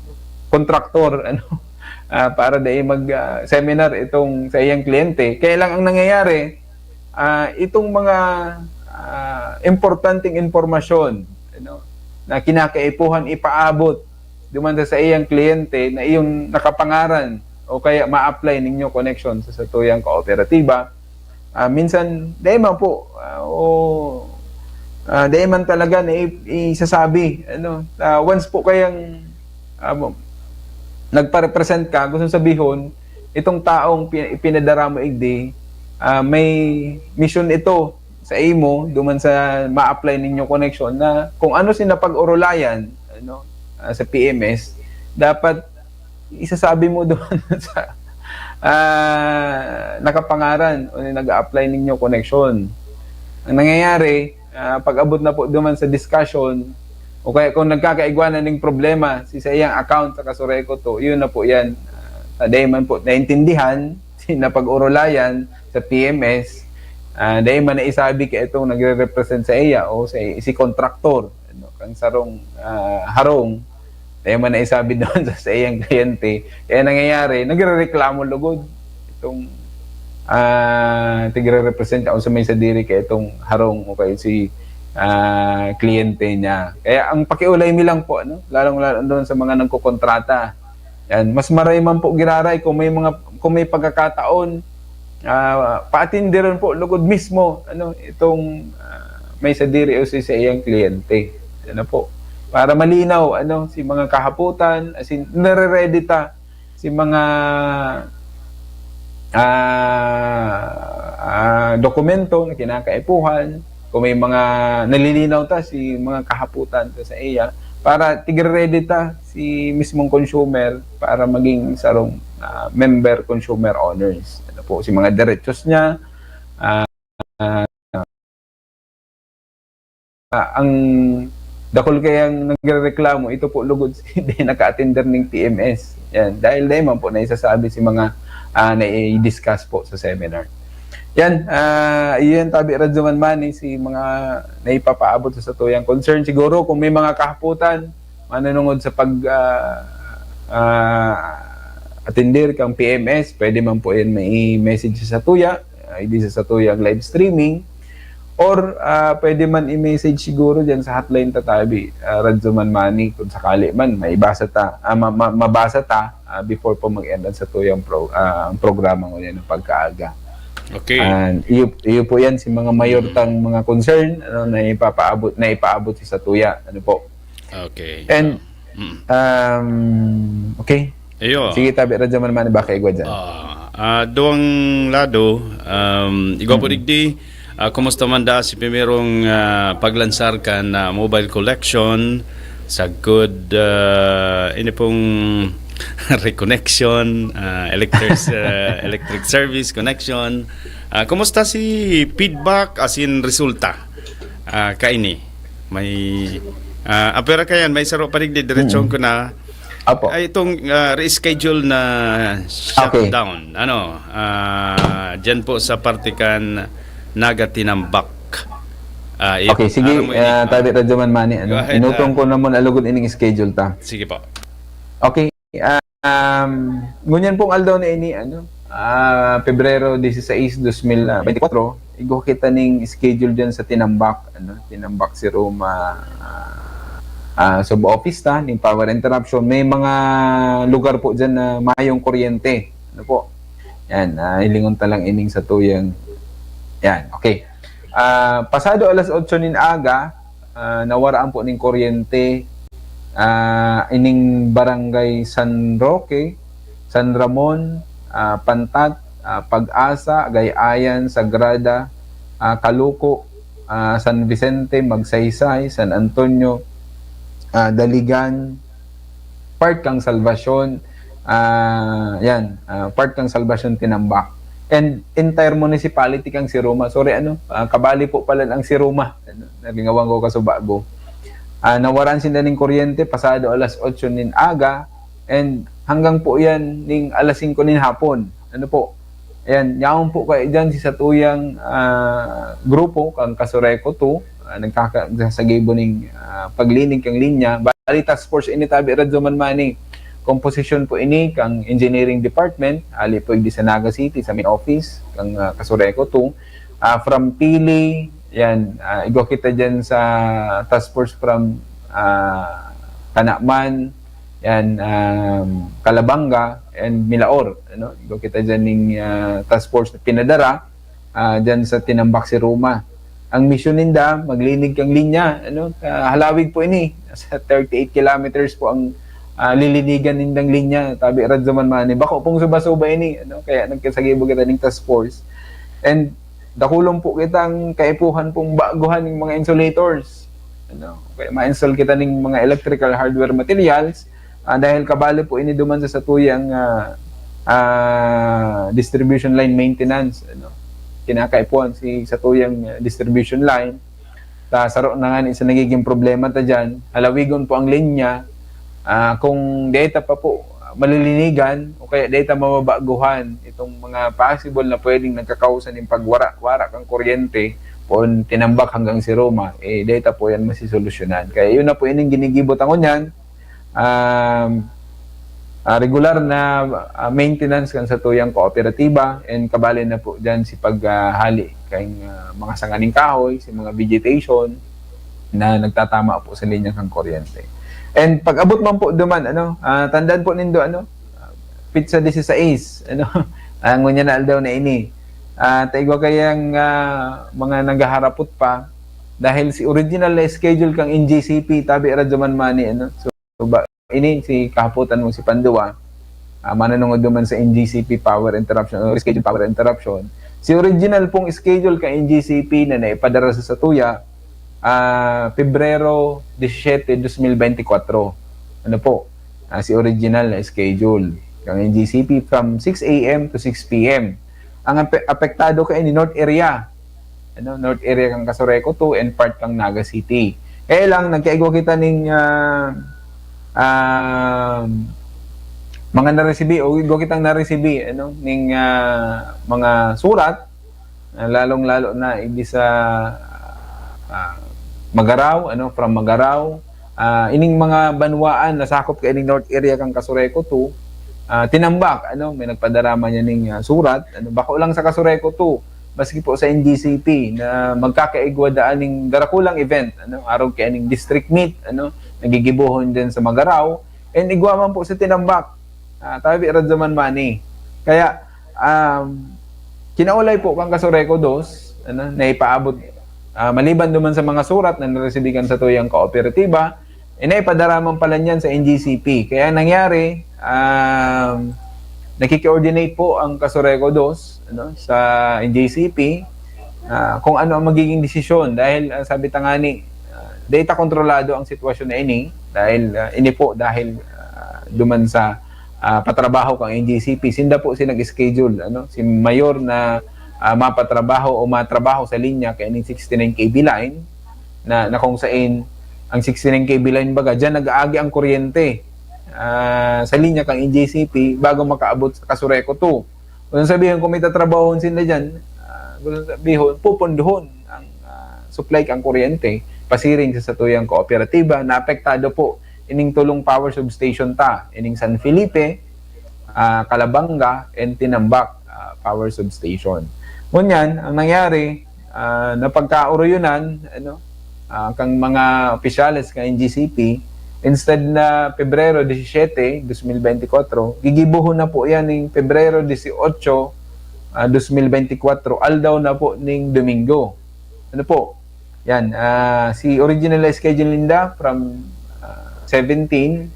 kontraktor, ano, ah, para dai mag, ah, seminar itong saiyang kliyente. Kaya lang ang nangyayari, ah, itong mga, ah, importanteng impormasyon, ano, na kinakaipuhan ipaabot duman sa saiyang kliyente na iyong nakapangaran o kaya ma-apply ning new connection sa satuyang kooperatiba, ah, minsan, dai man po, ah, o, ah, dai man talaga na i-, isasabi, ano, ah, once po kayang, ah, mo-, nagpa-represent ka, gusto sabihon, itong taong pi-, ipinadara mo igdi, ah, may misyon ito sa imo, duman sa ma-apply ning new connection na kung ano si napag-orolayan, ano, ah, sa P M S, dapat isasabi mo duman sa, ah, nakapangaran o nag-a-apply ning new connection. Ang nangyayari, ah, pag-abot na po duman sa discussion, o kaya kung nagkakaigwa na ning problema si sa iyang account sa Kasureco two, yun na po yan. Ah, dai man po naintindihan si napag-orolayan sa P M S, ah, dai man naisabi kay itong nagre-represent sa iya o sa, si kontraktor, ano, kang sarong, ah, harong, dai man naisabi doon sa, sa iyang kliyente. Kaya nangyayari, nagrereklamo lugod itong, ah, tigre-represent o sa may sadiri kay itong harong o kay si, ah, kliyente niya. Kaya ang pakiulay mi lang po, ano, lalong-lalo doon sa mga nagkokontrata. Yan, mas maray man po giraray kung may mga, kung may pagkakataon, ah, paatindiron po lugod mismo, ano, itong, ah, may sadiri o si sa iyang kliyente. Ano po? para malinaw, ano, si mga kahapotan, as in, nare-ready ta si mga, ah, ah, dokumento na kinakaipuhan, kung may mga nalilinaw ta si mga kahapotan ta sa iya, para tigre-ready ta si mismong consumer para maging sarong, ah, member consumer owners. Ano po, si mga derechos niya, ah, ah, ang dakul kayang nagrereklamo, ito po lugod si hindi naka-attender ning P M S. Yan, dahil dai man po naisasabi si mga, ah, nai-discuss po sa seminar. Yan, ah, iyan tabi Radyo Man Mani, si mga naipapaabot sa satuyang concern. Siguro kung may mga kahapotan, manunungod sa pag, ah, ah, attender kang P M S, pwede man po yan mai-message sa satuya, ah, hindi sa satuyang live streaming, or, ah, pwede man i-message siguro dyan sa hotline tatabi, ah, Radyo Man Mani, kung sakali man, maibasa ta, ah, ma-, ma-, mabasa ta, ah, before po mag-end ang satuyang pro-, ah, ang programa ngunyan ng pagkaaga. Okay. And iyo, iyo po yan, si mga mayor tang mga concern, ano, na ipapaabot, na ipaabot sa satuya. Ano po? Okay. And, Mm. um, okay. Iyo. Sige, tabi, Radyo Man Mani, baka igwa dyan. Ah, ah, duwang lado, um, igwa po digdi, ah, kumusta man da si primerong, ah, paglansar kan, ah, mobile collection, sagkod, ah, ini pong reconnection, ah, electric, ah, electric service connection. Ah, kumusta si feedback, as in resulta? Ah, kaini. May, ah, apera kayan, may saro pa digdi, diretsyon ko na. Apo. Ay, itong, ah, reschedule na shutdown. Ano, ah, dyan po sa parte kan Naga Tinambak. Ah, i- Okay, sige, aram mo ini, ah, ah, tabi, Radyo Man Mani, ano, Go ahead, inutong ah. ko na muna lugod ining schedule ta. Sige po. Okay, ah, um, ngunyan pong aldaw na ini, ano, ah, Pebrero dieciséis, dos mil veinticuatro, igwa kita ning schedule dyan sa Tinambak, ano, Tinambak si Roma, ah, ah, sub-office ta, ning power interruption. May mga lugar po dyan na mayong kuryente. Ano po? Yan, ah, hilingon ta lang ining satuyang. Yan, okay. Ah, pasado alas otso nin aga, ah, nawaraan po ning kuryente, ah, ining barangay San Roque, San Ramon, ah, Pantat, ah, Pag-asa, Gayayan, Sagrada, ah, Caluco, ah, San Vicente, Magsaysay, San Antonio, ah, Daligan, part kang Salvacion, ah, yan, ah, part kang Salvacion Tinambak. And entire municipality kang Siruma. Sorry, ano, ah, kabali po pala ang Siruma. Ano, nalingawan ko kaso bago. Ah, nawaran sinda ning kuryente pasado alas otso nin aga, and hanggang po yan ning alas singko nin hapon. Ano po? Ayan, yaon po kayo dyan si satuyang, ah, grupo, kang Kasureco two, ah, nagkaka-, nagsasagibo ning, ah, paglinig kang linya. Bali, task force ini, tabi, Radyo Man Mani. Komposisyon po ini kang engineering department, hali po igdi sa Naga City, sa main office, kang, ah, Kasureco two. Ah, from Pili, yan, ah, igwa kita dyan sa task force from, ah, Canaman, yan, um, Calabanga, and Milaor, ano? Igwa kita dyan ning, ah, task force na pinadara, ah, dyan sa Tinambak si Roma. Ang misyon ninda, maglinig kang linya, ano? Ah, halawig po ini. Sa thirty-eight kilometers po ang, ah, lilinigan nindang linya, tabi, Radyo Man Mani. Bako pong suba-suba ini, ano? Kaya nagkasagibo kita ning task force. And dakulon po kitang kaipuhan pong baguhan ng mga insulators. Ano? Kaya ma-install kita ning mga electrical hardware materials, ah, dahil kabali po ini duman sa satuyang, ah, ah, distribution line maintenance, ano? Kinakaipuhan si satuyang, ah, distribution line. Ta saro na nga ni sa nagiging problema ta diyan, halawigon po ang linya, ah, kung data pa po malilinigan o kaya data mababaguhan itong mga possible na pwedeng nagkakausa ning pagwara-wara kang kuryente poon Tinambak hanggang si Roma, eh, data po yan masisolusyonan. Kaya yun na po ining ginigibo ta ngunyan, um, ah, regular na, ah, maintenance kan satuyang kooperatiba, and kabali na po dyan si pag, ah, hali kayong, ah, mga sanga ning kahoy, si mga vegetation na nagtatama po sa linya kang kuryente. And pag abot man po duman, ano, ah, tandaan po nindo, ano, ah, petsa dieciséis, ano, ang ngunyan na aldaw na ini. Ah, ta igwa kayang, ah, mga naghaharapot pa, dahil si original na schedule kang N G C P, tabi Radyo Manmani, ano? So, ba, ini si kahapotan mo si Pandua, ah, mananungod naman sa N G C P power interruption o reschedule power interruption. Si original pong schedule kang N G C P na naipadara sa satuya, ah, Pebrero disisiete, dos mil benti kwatro. Ano po? Ah, si original na schedule kang N G C P from six A M to six P M. Ang ape-, apektado kaini North Area. Ano, North Area kang Casureco two and part kang Naga City. Kaya lang, nagkaigwa kita ning, ah, ah, mga naresibi, o igwa kitang naresibi, ano, ning, ah, mga surat, ah, lalong-lalo na idi sa, ah, Magarao, ano, from Magarao, ah, ining mga banwaan na sakop kaining North Area kang Casureco two, ah, tinambak, ano, may nagpadara man niya ning, ah, surat, ano, bako lang sa Casureco two, maski po sa N G C P na magkakaigwa daan ning darakulang event, ano, arog kaining district meet, ano, nagigibohon din sa Magarao, and igwa man po sa tinambak, ah, tabi Radyo Manmani. Kaya, um, kinaulay po kang Casureco dos, ano, na ipaabot, ah, maliban duman sa mga surat na naresibi kan satuyang kooperatiba, eh, naipadara man pala niyan sa N G C P. Kaya nangyari, um, nakiki-coordinate po ang Casureco dos, ano, sa N G C P, ah, kung ano ang magiging desisyon. Dahil, ah, sabi ta nga ni, ah, data kontrolado ang sitwasyon na ini. Dahil, ah, ini po, dahil, ah, duman sa, ah, patrabaho kang N G C P, sinda po si nag-schedule, ano, si mayor na, ah, mapatrabaho o matrabaho sa linya kaining sixty-nine K V line, na, na kung sain ang sixty-nine K V line, baga, diyan nag-aagi ang kuryente, ah, sa linya kang N G C P bago makaabot sa Casureco two. Kung sabihin, kung may tatrabahon sila diyan, ah, kung sabihin, pupunduhon ang, ah, supply kang kuryente, pasiring sa satuyang kooperatiba na apektado po ining tulong power substation ta, ining San Felipe, ah, Calabanga, and Tinambac, ah, power substation. Ngunyan, ang nangyari, ah, napagkaoroyonan, ano, ah, kang mga opisyales kan N G C P, instead na Pebrero disisiete, dos mil benti kwatro, gigibohon na po yan ning Pebrero disiotso, ah, dos mil benti kwatro, aldaw na po ning Domingo. Ano po? Yan, ah, si original na schedule ninda from, ah, seventeen,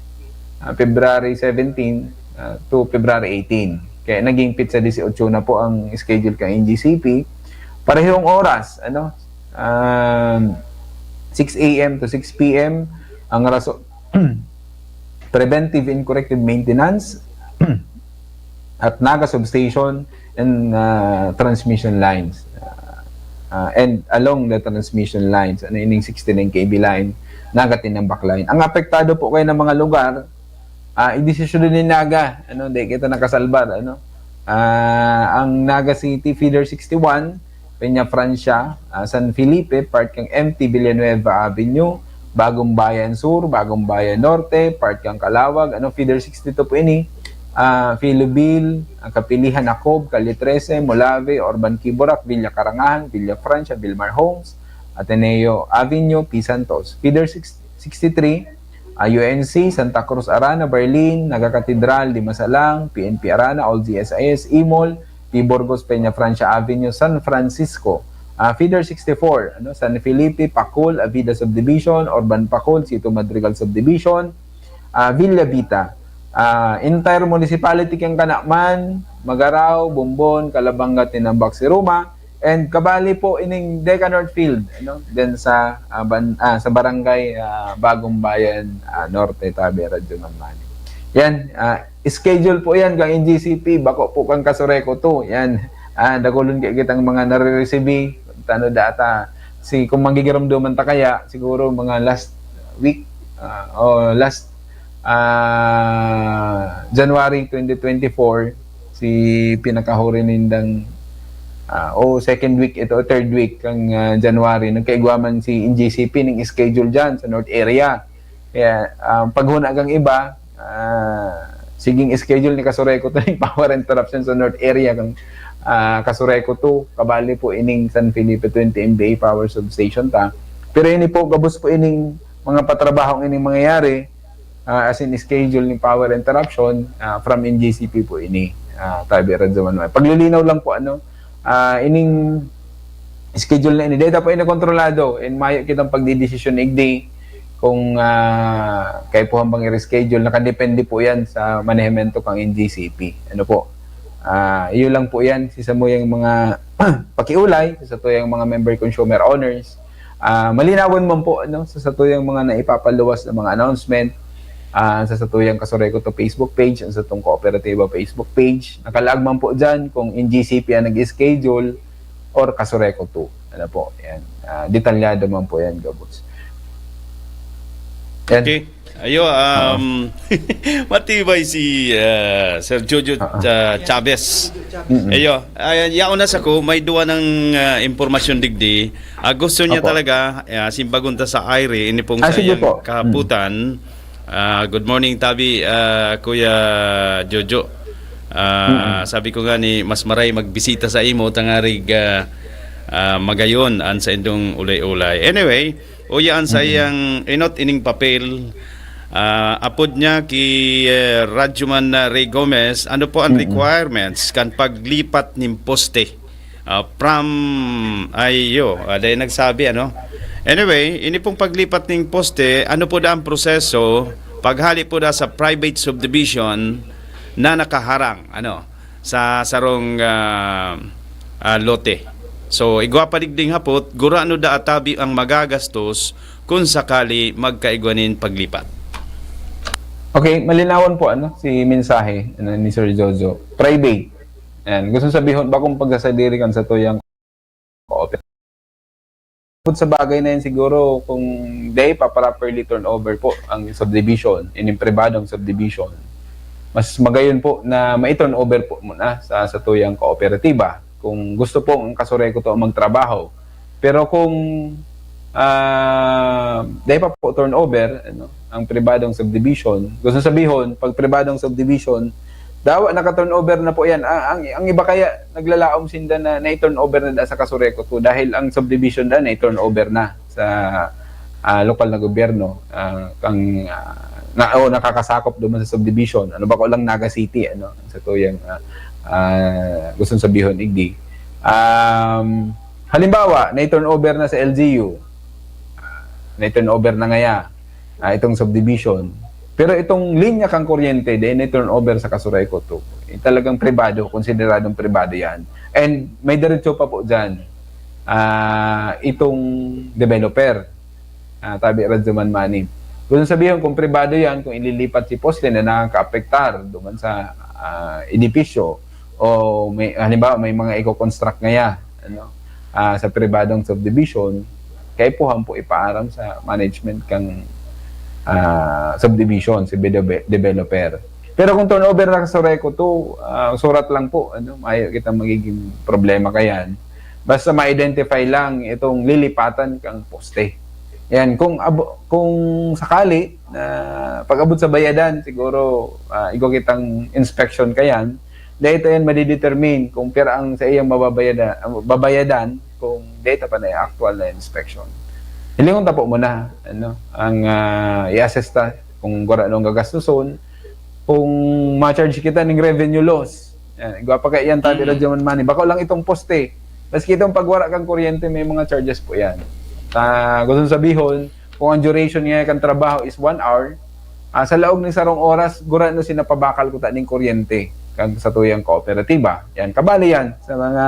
ah, February seventeen, ah, to February eighteen. Kaya naging petsa disiotso na po ang schedule kan N G C P. Parehong oras, ano, um, six A M to six P M. Ang rason, preventive and corrective maintenance at Naga substation and, ah, transmission lines. Ah, ah, and along the transmission lines, ano, ining sixty-nine K V line, Naga Tinambac line. Ang apektado po kayo ng mga lugar, ah, idesisyon ni Naga, ano, di kita nakasalbar, ano. Ah, ang Naga City, Feeder sixty-one, Peña Francia, ah, San Felipe, part kang M T Villanueva Avenue, Bagong Bayan Sur, Bagong Bayan Norte, part kang Calawag, ano, Feeder sixty-two po ini, ah, Filobel, ang Kapilihan, Nacob, Calle trese, Molave, Urban Quiborac, Villa Karangahan, Villa Francia, Vilmar Homes, Ateneo Avenue, P. Santos. Feeder six, sixty-three, ah, U N C, Santa Cruz Arana, Berlin, Naga Katedral, Dimasalang, P N P Arana, Old G S I S, Imol, P. Burgos, Peña Francia Avenue, San Francisco. Ah, Feeder sixty-four, ano, San Felipe, Pacol, Avida Subdivision, Urban Pacol, Sito Madrigal Subdivision, ah, Villa Vita. Ah, entire municipality kang Canaman, Magarao, Bombon, Calabanga, Tinambac, Siruma, and kabali po ining Deca North Field, ano, din sa, ah, ban-, ah, sa barangay, ah, Bagong Bayan, ah, Norte, Tabi, Radyo Manmani. Yan, ah, schedule po yan kang N G C P, bako po kang Casureco two. Yan, ah, dakulon kaya kitang mga nare-receive, tano data. Si, kung magigiromdoman ta kaya, siguro mga last week, ah, o last, ah, January twenty twenty-four, si pinakahuri nindang, ah, o second week ito, o third week kang, ah, January, nagkaigwa man si N G C P ning schedule dyan sa North Area. Kaya, ah, paghuna kang iba, ah, siging schedule ni Casureco to ning power interruption sa North Area kang, ah, Casureco two, kabali po ining San Felipe twenty M V A power substation ta. Pero ini po, gabos po ining mga patrabahong ining mangyayari, ah, as in schedule ni power interruption, ah, from N G C P po ini, ah, Tabi Radyo Manmani. Paglilinaw lang po, ano, ah, ining schedule na ini. Dahil po ini kontrolado, and mayo kitang pagdidesisyon igdi kung, ah, kaipuhan bang i-reschedule. Nakadepende po yan sa manehemento kang N G C P. Ano po? Ah, iyo lang po yan. Si samuyang mga pakiulay, sa satuyang mga member consumer owners. Ah, malinawan man po, ano, sa satuyang mga naipapaluwas na mga announcement, ah, sa satuyang Kasureco to Facebook page, ang satong kooperatiba Facebook page. Nakalaag man po dyan kung N G C P ang nag-schedule or Kasureco to. Ano po, yan. Ah, detalyado man po yan, Gabos. Yan. Okay. Ayo, um, matibay si ah, Sir Jojo Ah, ah. ah, Chavez. Mm-mm. Ayo, ayan, yaon na sa ko, may duwa ng ah, impormasyon digdi. Ah, gusto niya Apo. talaga, ah, simbagon ta sa Aire, ini pong Ah, sige saiyang po. kahaputan. Ah, good morning, Tabi, ah, Kuya Jojo. Ah, sabi ko nga ni, mas maray magbisita sa imo, tangarig ah, ah, magayon an sa indong ulay-ulay. Anyway, uya an saiyang inot ining papel. Ah, apod niya ki eh, Radyoman ah, Ray Gomez, ano po ang requirements kan paglipat nin poste? Ah, from, ayo, ah, dahil nagsabi, ano? Anyway, ini pong paglipat ning poste, ano po da ang proseso paghali po da sa private subdivision na nakaharang, ano, sa sarong ah, ah, lote? So, igwa pa digding hapot, gurano da atabi ang magagastos kung sakali magkaigwa nin paglipat? Okay, malinawan po, ano, si mensahe, ano, ni Sir Jojo. Private. Yan. Gusto sabihon, bakong pagsasadiri kan satuyang kooperatiba. Bukod sa bagay na yan siguro, kung di pa properly turnover po ang subdivision, ining pribadong subdivision, mas magayon po na ma-turnover po muna sa satuyang kooperatiba. Kung gusto po ang Kasureco to magtrabaho. Pero kung ah, di pa po turnover, ano, ang pribadong subdivision, gusto sabihon, pag pribadong subdivision, dawa naka-turnover na po yan. Ang, ang, ang iba kaya naglalaom sinda na na-turnover na da sa Kasureco to dahil ang subdivision da na-turnover na sa ah, lokal na gobyerno. Ah, kang ah, na, o nakakasakop duman sa subdivision. Ano ba ko lang Naga City, ano, sa tuyang ah, ah, gusto sabihon igdi. Um, halimbawa, na-turnover na sa L G U. Ah, na-turnover na ngaya ah, itong subdivision. Pero itong linya kang kuryente, di na-turnover sa Kasureco to. Eh, talagang pribado, konsideradong pribado yan. And may diretso pa po dyan, ah, itong developer, ah, tabi Radyoman Mani. Kung sabihin, kung pribado yan, kung ililipat si poste na nakakaapektar duman sa ah, edipisyo, o may, halimbawa, may mga i-construct ngaya, ano, ah, sa pribadong subdivision, kaipuhan po ipaaram sa management kang ah, subdivision, si bidebe- developer. Pero kung turnover na sa Kasureco to, ah, surat lang po, ano, mayo kitang magiging problema kayan. Basta ma-identify lang itong lilipatan kang poste. Yan, kung abo, kung sakali na pag-abot sa bayadan, siguro ah, igwa kitang inspection kayan, dahil ito yan madidetermine kung pira ang sa iyang mababayadan, babayadan kung data pa na yung actual na inspection. Hilingon ta po muna, ano, ang ah, i-assess ta kung gura nung gagastuson, kung ma-charge kita ng revenue loss. Yan, igwa pa kaya yan, tabi Radyoman Mani. Bako lang itong poste. Maski itong pagwara kang kuryente, may mga charges po yan. Ah, gusto sabihon, kung ang duration nga kan trabaho is one hour, ah, sa laog ng sarong oras, gura no sinapabakal ko ta ning kuryente kang sa tuyang kooperatiba. Yan, kabali yan sa mga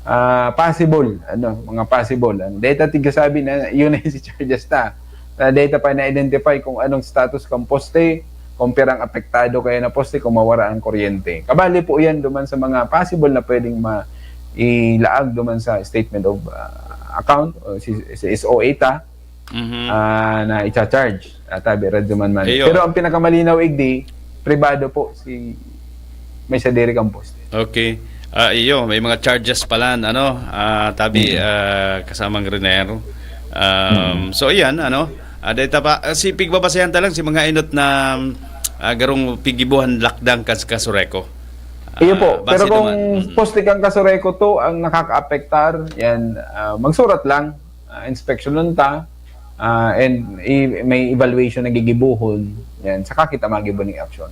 ah, possible, ano, mga possible. Ang data tiga sabi na yun ay si charges ta. Na data pa na-identify kung anong status kang poste, kung pirang apektado kaya na poste kung mawara ang kuryente. Kabali po yan duman sa mga possible na pwedeng ma ilaag duman sa statement of ah, account o si, si S O A ta Mhm. ah, na i-charge. Ah, tabi, Radyoman Mani. Iyo. Pero ang pinakamalinaw igdi, pribado po si may sadiri kang poste. Okay. Ah, iyo, may mga charges pala, ano, ah, tabi, ah, kasamang Riner. Um, So, iyan, ano, ah, data pa, ah, si pigbabasehan ta lang si mga inot na ah, garong pigibuhan lakdang kas Kasureco. Iyo po. Ah, base Pero kung naman, mhm. Poste kang Kasureco to ang nakakaapektar, yan, ah, magsurat lang, ah, inspeksyonan ta, ah, and i- may evaluation na gigibuhon, yan, saka kita magibo ning action.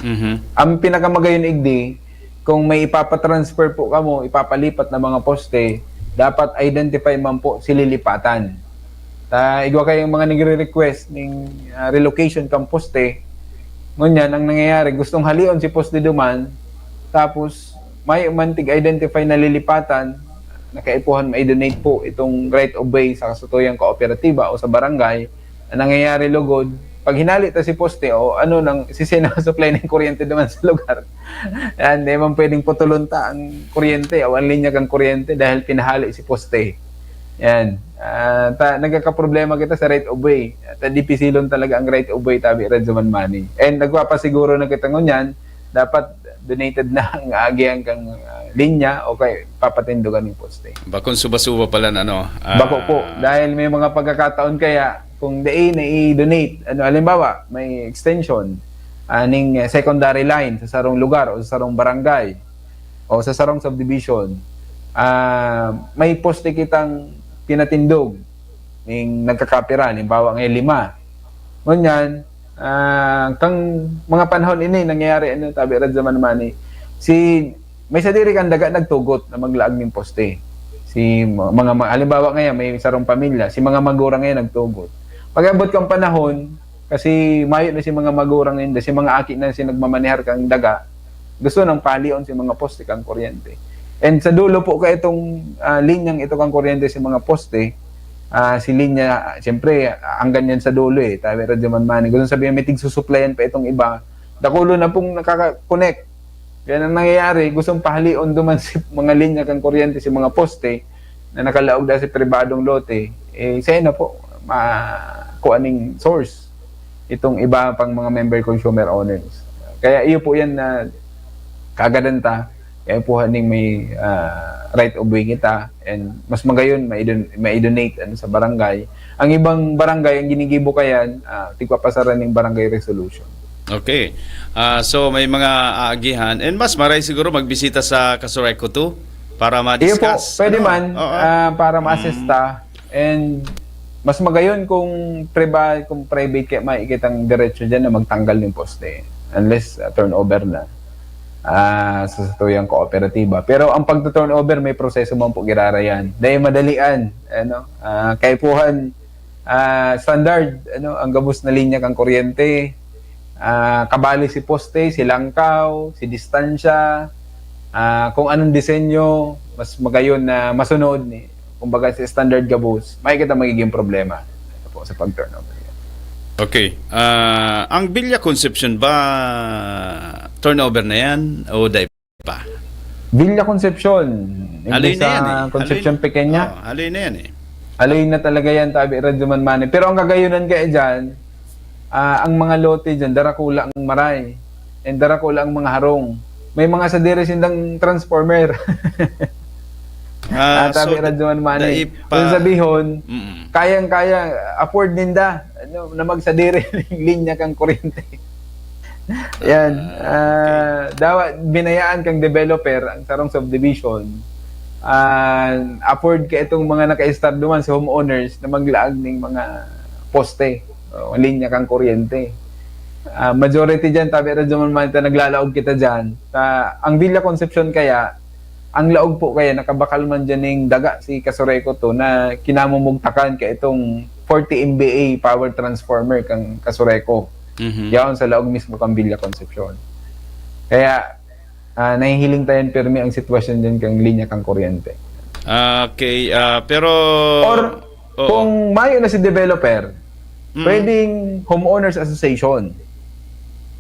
Mhm. Ang pinakamagayon igdi, kung may ipapatransfer po kamo, ipapalipat na mga poste, dapat identify man po si lilipatan. Ta igwa kayong mga nagre-request ning, ah, relocation kan poste. Ngunyan, ang nangyayari, gustong halion si poste duman, tapos may man tig-identify na lilipatan, na kaipuhan ma-donate po itong right of way sa kasutuyang kooperatiba o sa barangay. Ang nangyayari lugod, pag hinali ta si poste o ano nang sisay na supply ng kuryente duman sa lugar, yan, di man pwedeng putulon ta ang kuryente o ang linya kan kuryente dahil pinahali si poste. Yan. Ah, ta, nagkakaproblema kita sa right of way. Ta, dipisilon talaga ang right of way, tabi Radyo Man Manny. And nagpapasiguro na kita ngunyan, dapat donated na ang agihan kang, ah, linya o kay papatindogan ng poste. Bakong suba-suba pala na, ano, ah, Bako po, dahil may mga pagkakataon kaya, kung dai na i-donate, ano, halimbawa, may extension, ah, ning, eh, secondary line sa sarong lugar o sa sarong barangay o sa sarong subdivision, ah, may poste kitang pinatindog ning nagkakapira, halimbawa, ngayon lima. Ngunyan, ah, kang mga panahon ini nangyayari, ano, tabi Radyo Man Manny, si, may sadiri kang daga nagtugot na maglaag ning poste. Si ma-, mga ma-, halimbawa ngayon, may sarong pamilya, si mga magurang ngayon nagtugot. Pag-abot kang panahon, kasi mayo na si mga magurang ninda, si mga aki na si nagmamanehar kang daga, gusto nang palion si mga poste kang kuryente. And sa dulo po ka itong, ah, linyang ito kang kuryente si mga poste, ah, si linya, siyempre, hanggang yan sa dulo eh, tabi Radyo Man Manny. Gusto sabihin, may tigsusuplayan pa itong iba. Dakulo na pong nakaka-connect. Yan ang nangyayari, gustong pahalion duman si mga linya kang kuryente, si mga poste na nakalaog dahil sa pribadong lote, eh, sa'yo na po, ma-, kuha ning source itong iba pang mga member consumer owners. Kaya iyo po yan na kagadan ta, kaya po haning may, ah, right of way kita, and mas magayon, maidon-, maidonate, ano, sa barangay. Ang ibang barangay, ang ginigibo kayan, ah, tigpapasaran ning barangay resolution. Okay. Ah, so, may mga aagihan. And mas maray siguro magbisita sa Casureco two para Iyo po, ma-discuss, pwede ano? Man, Oo. Ah, para Mm. ma-assist ta. And mas magayon kung priba-, kung private kaya makikitang diretso dyan na magtanggal ng poste. Unless, ah, turnover na, ah, sa satuyang kooperatiba. Pero ang pagto-turnover, may proseso man po girarayan. Dahil madalian, ano, ah, kaipuhan, ah, standard, ano, ang gabos na linya kang kuryente, ah, kabali si poste, si langkaw, si distansya, ah, kung anong disenyo, mas magayon na masunod ni, kumbaga, si standard gabos, makikita magiging problema po sa pag-turnover. Okay. Ah, ang Villa Concepcion ba, turnover na yan o dai pa? Villa Concepcion. Haloy na yan eh. Imbis sa Concepcion Haloy na. Pequeña. Oh, haloy na yan eh. Haloy na talaga yan, tabi Radyo Man Manny. Pero ang kagayunan kaya dyan, ah, ang mga lote dyan, darakula ang maray. And darakula ang mga harong. May mga sadiri sindang transformer. Ah, Ah, tabi so, Radyo Man Manny. dai pa Kung sabihon, Mm. kayang-kaya, afford ninda, ano, na magsadiri ning linya kang kuryente. Yan. Ah, okay. Ah, dawa, binayaan kang developer ang sarong subdivision. Ah, afford ka itong mga naka-start duman sa homeowners na maglaag ning mga poste o linya kang kuryente. Ah, majority dyan, tabi Radyo Man Manny, ta naglalaog kita dyan. Ta, ang Villa Concepcion kaya, ang laog po kaya, nakabakal man dyan ning daga si Casureco two na kinamumugtakan ka itong forty M V A power transformer kang Casureco. Mhm. Yaon sa laog mismo kang Villa Concepcion. Kaya, ah, nahihiling tayan pirmi ang sitwasyon dyan kang linya kang kuryente. Ah, okay, ah, pero Or, Oo. kung mayo na si developer, Mm. pwedeng homeowners association.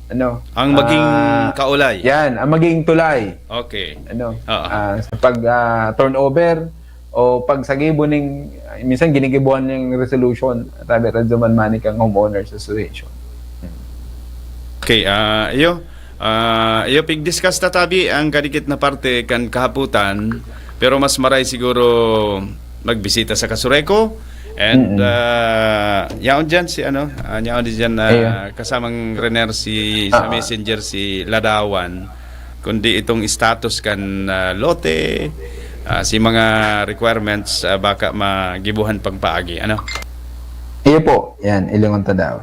Ano? Ang maging Ah, kaulay. yan, ang maging tulay. Okay. Ano? Oo. Ah, sa pag, ah, turnover o pag sa gibo ning, minsan ginigibuhan niyang resolution, tabi Radyo Man Manny, kang homeowners association. Okay, ah, iyo. Ah, iyo, pig-discuss ta tabi ang kadikit na parte kan kahapotan, pero mas maray siguro magbisita sa Casureco. And, Mm-mm. ah, yaon dyan si, ano, ah, yaon din dyan na Iyo. kasamang Rener si, sa Ah. Messenger si Ladawan, kundi itong status kan, ah, lote, ah, si mga requirements, ah, baka magibuhan pang paagi, ano? Iyo po, yan, ilingon ta daw.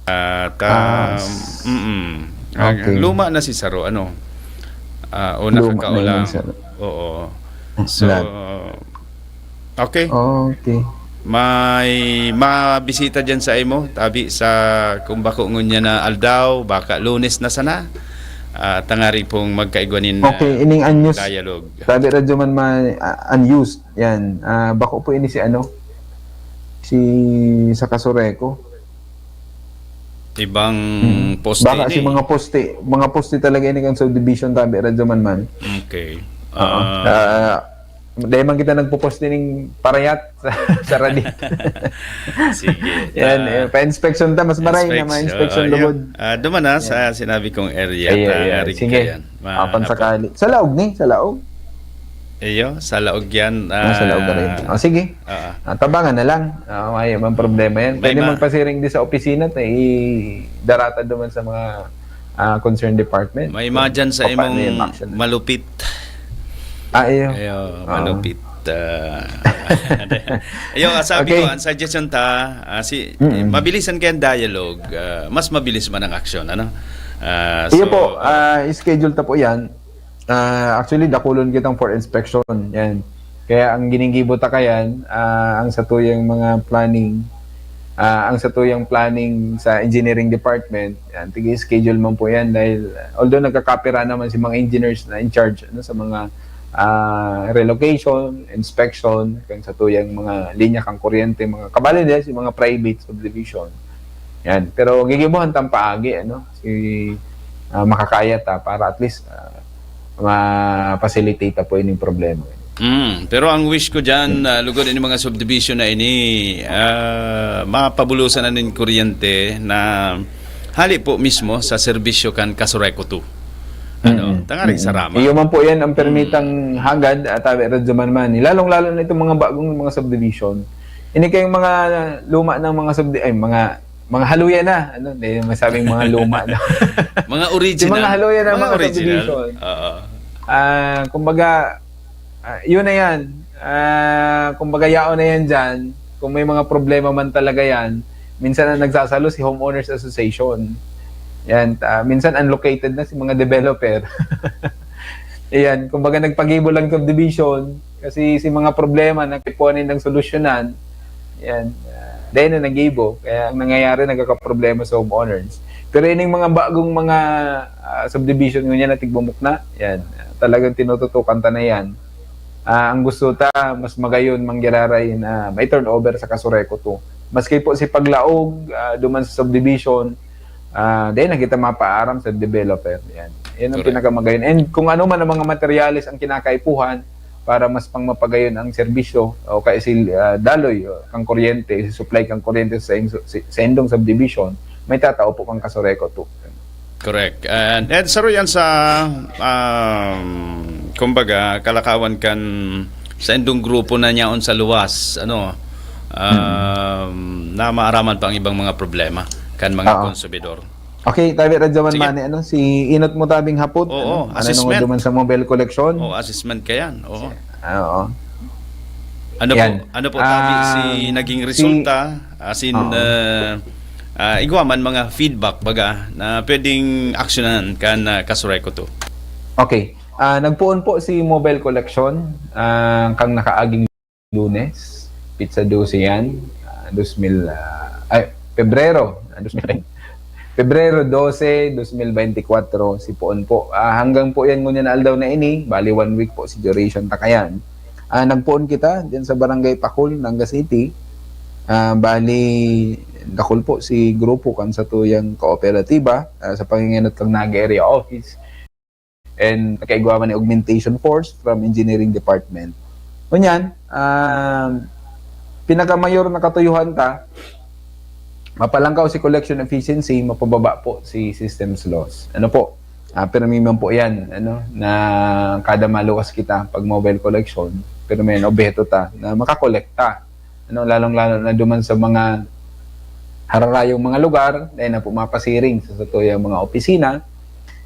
At, Ah, um, s-, mm. Ah, okay. Luma na si Saro, ano? Ah, una Luma ka na kaolang. Yun, sir. Oo. So, okay. Okay. May mabisita diyan sa imo, tabi sa kung bako ngunyan na aldaw, baka Lunes na sana. Ah, tangari pong magkaigwa nin, Okay, ah, ining unused. Dialogue. Tabi radyo man may, ah, unused. Yan. Ah, bako po ini si ano, si sa Kasureko. Ibang Mm. poste Baka ini. si mga poste, mga poste talaga ini kan subdivision, tabi radyo man man. Okay. Oo. Ah, Ah, dahil man kita nagpo-poste ning parayat sa, sa radit. Sige. Yan, Ah, eh, pa-inspection ta, mas maray na inspection. ma-inspection Oo, lugod. yun. Ah, duman na sa Yan. sinabi kong area, Ay, ay, ta ay. ngari Sige. kayan. Ma-, Apan apan. sakali. Sa laog ni, sa laog. Iyo, sa laog yan. Ah, sa laog na rin. Ah, O, sige. ah. Ah, tabangan na lang. Ah, may man problema yan. May Pwede ma- magpasiring di sa opisina, ta idarata duman sa mga, ah, concerned department. May Kung madyan sa paano imong yung action. malupit. Ah, iyo. Iyo, Oo. malupit. Ah, iyo, ah, sabi Okay. ko, ang suggestion ta, ah, si, Mm-mm. mabilisan kaya ang dialogue, ah, mas mabilis man ang aksyon, ano? Ah, Iyo so, po, ah, schedule ta po yan. Ah, actually, dakulon kitang for inspection. Yan. Kaya ang ginigibo ta kayan, ah, ang satuyang mga planning, ah, ang satuyang planning sa engineering department, yan, tig-schedule man po yan dahil, although nagkakapira naman si mga engineers na in charge, ano, sa mga, ah, relocation, inspection, kang satuyang mga linya kang kuryente, mga kabali nila si mga private subdivision. Yan. Pero gigibohan tang paagi, ano, si, ah, makakaya ta para at least, ah, ma-facilitate ta po ining problema. Mm, pero ang wish ko dyan, Hmm. ah, lugod ini mga subdivision na ini, ah, mapabulosan na nin kuryente na hali po mismo sa serbisyo kan Kasureko two. Ano, Mm-mm. tangaring Mm-mm. sarama. Iyo man po yan ang permitang Mm. hagad at tabi radyo man man. Lalong-lalo na itong mga bagong mga subdivision. Ini kayong mga luma ng mga subdi-, ay, mga, mga haluya na. Ano, hindi masabing mga luma na. Mga Yung original. mga haluya na Mga mga original. subdivision. Oo. Ah, kumbaga, ah, yun na yan. Ah, kumbaga, yaon na yan dyan. Kung may mga problema man talaga yan, minsan ang nagsasalo si Homeowners Association. Yan, ah, minsan unlocated na si mga developer. Ayan, kumbaga, nagpagibo lang subdivision kasi si mga problema na kaipuhan nilang solusyonan, yan, ah, dahil na nagibo. Kaya ang nangyayari, nagkakaproblema sa homeowners. Pero ining mga bagong mga, ah, subdivision ngunyan na tigbumukna, yan, ah, talagang tinututukan ta na yan. Ah, ang gusto ta, mas magayon manggiraray na may turnover sa Kasureko two. Maski po si paglaog, ah, duman sa subdivision, ah, dahil na kita mapaaram sa developer. Yan. Yan ang Correct. pinakamagayon. And kung ano man ang mga materyales ang kinakaipuhan para mas pang mapagayon ang serbisyo o kaya si, ah, daloy, o kang kuryente, si supply kang kuryente sa, sa, sa indong subdivision, may tatao po kang Kasureko two. Correct. And, and saro yan sa, um, kumbaga, kalakawan kan sa indong grupo na niyaon sa luwas, ano, um, Mm. na maaraman pa ang ibang mga problema kan mga Oo. konsumidor. Okay, tabi radyo man Sige. mani, ano, si Inot mo tabing hapot, Oo, ano, ano assessment. nung duman sa mobile collection? Oo, assessment ka yan. Oo. Ah, oo. Ano Yan. po? Ano po, tabi, Ah, si naging si resulta? As in, Oo. ah, ah, igwa man mga feedback, baga, na pwedeng aksyonan kan, ah, Kasureko two. Okay. Ah, nagpoon po si mobile collection, ah, kang nakaaging Lunes, petsa dose yan, ah, dos mil, ah, ay, Pebrero, ah, dos mil, Pebrero dose, dos mil bente kwatro, si poon po. Ah, hanggang po yan ngunyan na aldaw na ini, bali one week po si duration ta kayan. Ah, nagpoon kita diyan sa Barangay Pacol, Naga City. Ah, bali, dakul po si grupo kan satuyang kooperatiba, ah, sa pangingenot kang Naga Area Office. And nagkaigwa man ni augmentation force from engineering department. Ngunyan, ah, pinakamayor na katuyuhan ta, mapalangkaw si collection efficiency, mapababa po si systems loss. Ano po? Ah, pirmi man po yan, ano, na kada maluwas kita pag mobile collection, pero may obheto ta na makakolekta. Ano, lalong-lalo na duman sa mga hararayong mga lugar, dahil na po mapasiring sa satuyang mga opisina.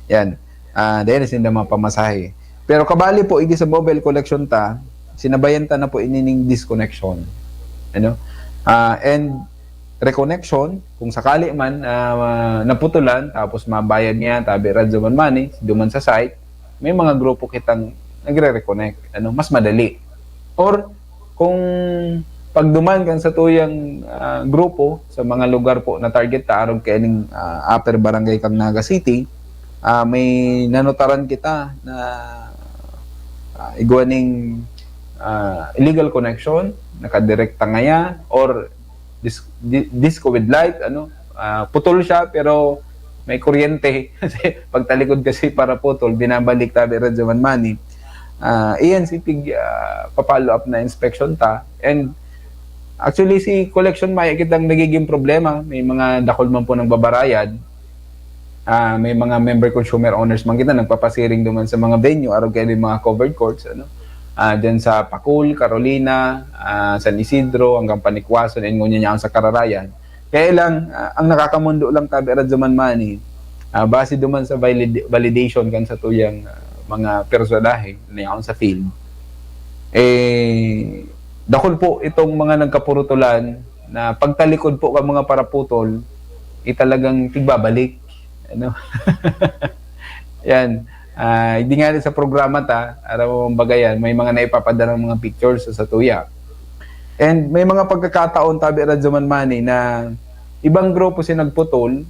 Yan. Ah, dahil na sinda mga pamasahe. Pero kabali po, igis sa mobile collection ta, sinabayan ta na po inining disconnection. Ano? Ah, and reconnection, kung sakali man, ah, naputulan, tapos mabayad niya, tabi radyo man money, duman sa site, may mga grupo kitang nagre-reconnect, ano, mas madali. Or kung pagduman kan satuyang, ah, grupo sa mga lugar po na target ta, arog kaining, ah, Upper Barangay kang Naga City, ah, may nanotaran kita na, ah, igwa ning, ah, illegal connection, nakadirekta ngaya, or dis-, di-, disco with light, ano, ah, putol siya pero may kuryente. Kasi pagtalikod kasi para putol, binabalik tabi Radyo Man Money. Ah, iyan si tig, ah, pa-follow up na inspection ta. And actually, si collection may kitang nagiging problema. May mga dakul man po nagbabarayad. Ah, may mga member consumer owners man kita nagpapasiring duman sa mga venue, arog kaya may mga covered courts, ano. Ah, dyan sa Pacul, Carolina, ah, San Isidro, hanggang Panicuason, and ngunyan yaon sa Cararayan. Kaya lang, ah, ang nakakamundo lang tabi Radyo Man Money, ah, base duman sa valid-, validation kan satuyang, ah, mga personahe na yaon sa field, eh, dakul po itong mga nagkapurutulan na pagtalikod po ka mga paraputol, eh, talagang tigbabalik. Ano? Yan. Ah, hindi nga rin sa programa ta, aram mo bang bagayan, may mga naipapadala ng mga pictures sa, sa tuya. And may mga pagkakataon, tabi Radyo Man Money, na ibang grupo si nagputol,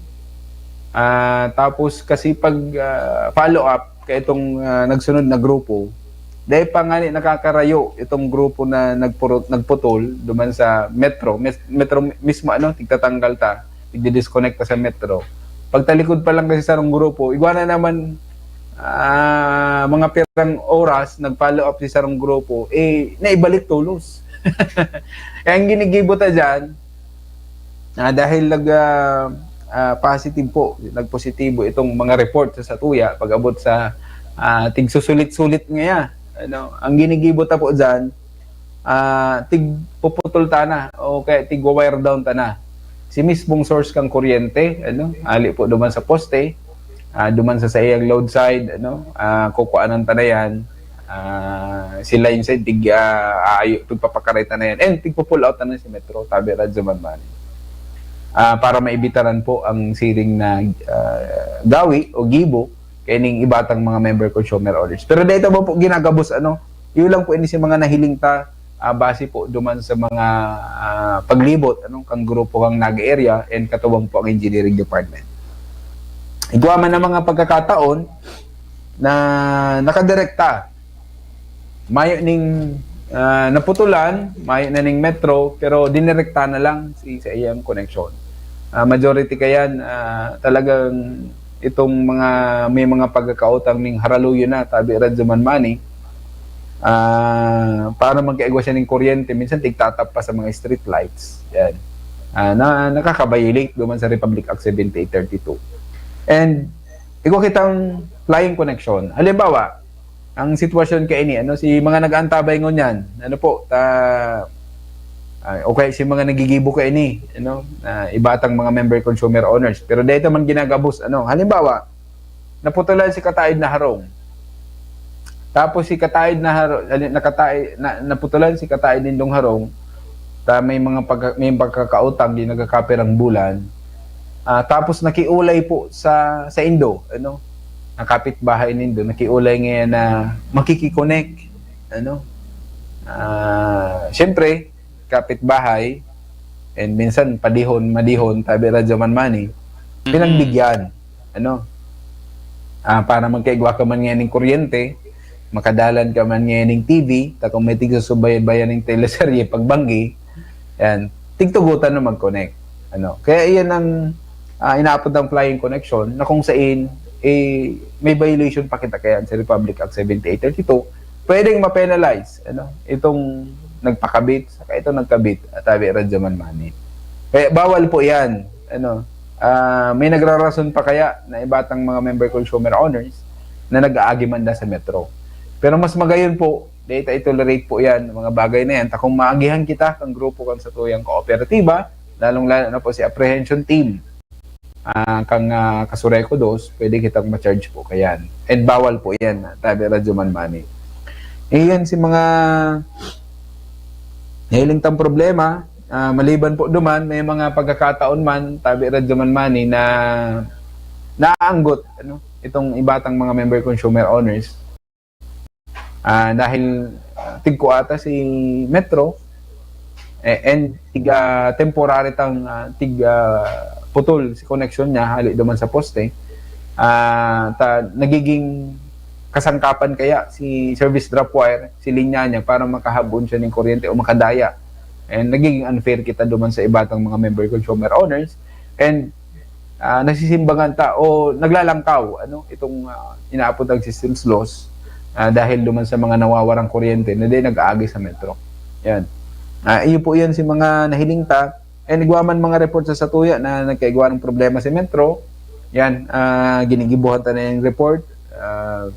ah, tapos kasi pag, ah, follow up, ka itong, ah, nagsunod na grupo, dahil pa nga ni nakakarayo itong grupo na nagpuro-, nagputol duman sa metro, mes-, metro mismo, ano, tigtatanggal ta, tigdi-disconnect ta sa metro. Pagtalikod pa lang kasi sarong grupo, igwa na naman, ah, mga pirang oras, nag-follow up si sarong grupo, eh, naibalik tolos. Kaya ang ginigibo ta dyan, ah, dahil nag, ah, ah, positive po, nagpositibo itong mga report sa satuya, pag-abot sa, ah, tigsusulit-sulit ngaya, ano, ang ginigibo ta po dyan, ah, tigpuputol ta na o kaya tigwa-wire down ta na. Si mismong source kang kuryente, ano, ali po duman sa poste, ah, duman sa saiyang load side, ano, ah, kukuanan ta na yan. Ah, si line side, tig, ah, aayo, tigpapakaray ta na yan. And tigpo-pull out ta na si Metro, tabi Radyo Man Money. Ah, para maibitaran po ang siring na, ah, gawi o gibo kaining iba tang mga member consumer orders. Pero dito mo po ginagabos, ano, yun lang po ini si mga nahiling ta, ah, base po duman sa mga, ah, paglibot, ano, kang grupo kang Naga area and katuwang po ang engineering department. Igwa man ang mga pagkakataon na nakadirekta, mayo ning, ah, naputulan, mayo na ning metro, pero dinirekta na lang si, sa iyang koneksyon. Ah, majority kayan, ah, talagang itong mga, may mga pagkakautang ning haraluyo na, tabi Radyo Man Money, ah, para magkaigwa siya ning kuryente, minsan tigtatap pa sa mga street lights. Yan. Ah, na, nakaka-violate duman sa Republic Act seventy-eight thirty-two. And igwa kitang flying connection. Halimbawa, ang sitwasyon kaini, ano, si mga nag-aantabay ngunyan, ano po, ta, ah, o kaya si mga nagigibo kaini, ano, na iba tang mga member consumer owners. Pero dito man ginagabos, ano, halimbawa, naputulan si kataid na harong. Tapos si kataid na harong, ali-, nakataid, na, naputulan si kataid nindong harong, ta may mga pagka-, may pagkakautang, di nagkakapirang bulan. Ah, tapos nakiulay po sa, sa indo, ano? Ang kapitbahay nindo, nakiulay ngayon na makikikonek, ano? Ah, siyempre, kapitbahay, and minsan padihon, madihon, tabi Radyo Man Money, Mm. pinagbigyan, ano? Ah, para magkaigwa ka man ngayon ng kuryente, makadalan ka man ngayon ng T V, ta kung may tigsusubayan-bayan ng teleserye, pagbanggi, yan, tigtugutan na mag-connect. Ano? Kaya iyan ang, ah, inaapod ng flying connection na kung sain, eh, may violation pa kita kaya sa Republic Act seventy-eight thirty-two, pwedeng ma-penalize, ano, itong nagpakabit, saka itong nagkabit, at tabi Radyo Man Money. Kaya bawal po yan. Ano, ah, may nagrarason pa kaya na iba tang mga member consumer owners na nag-aagi man da sa metro. Pero mas magayon po, dahil ta i-tolerate po yan, mga bagay na yan. Ta kung maagihan kita, kang grupo, kang satuyang kooperatiba, lalong-lalo na po si apprehension team, ah, kang, ah, Kasureco dos, pwede kitang ma-charge po kayan. And bawal po yan, tabi Radyo Man Money. Iyan si mga nahiling tang problema, ah, maliban po duman, may mga pagkakataon man, tabi Radyo Man Money, na naanggot, ano, itong iba tang mga member consumer owners. Ah, dahil, ah, tigko ata si Metro, eh, and tig, ah, temporary tang, ah, tig, ah, putol si koneksyon niya hali duman sa poste. Ah, ta nagiging kasangkapan kaya si service drop wire, si linya niya para makahabon siya ning kuryente o makadaya. And nagiging unfair kita duman sa iba tang mga member consumer owners. And, ah, nasisimbangan ta o naglalangkaw, ano, itong, ah, inaapod ang systems loss, ah, dahil duman sa mga nawawarang kuryente na di nag-aagi sa Metro. Yan. Ah, iyo po yan si mga nahiling ta. And igwa man mga report sa satuya na nagkaigwa ng problema si Metro. Yan, ah, ginigibuhan ta na yung report. Ah,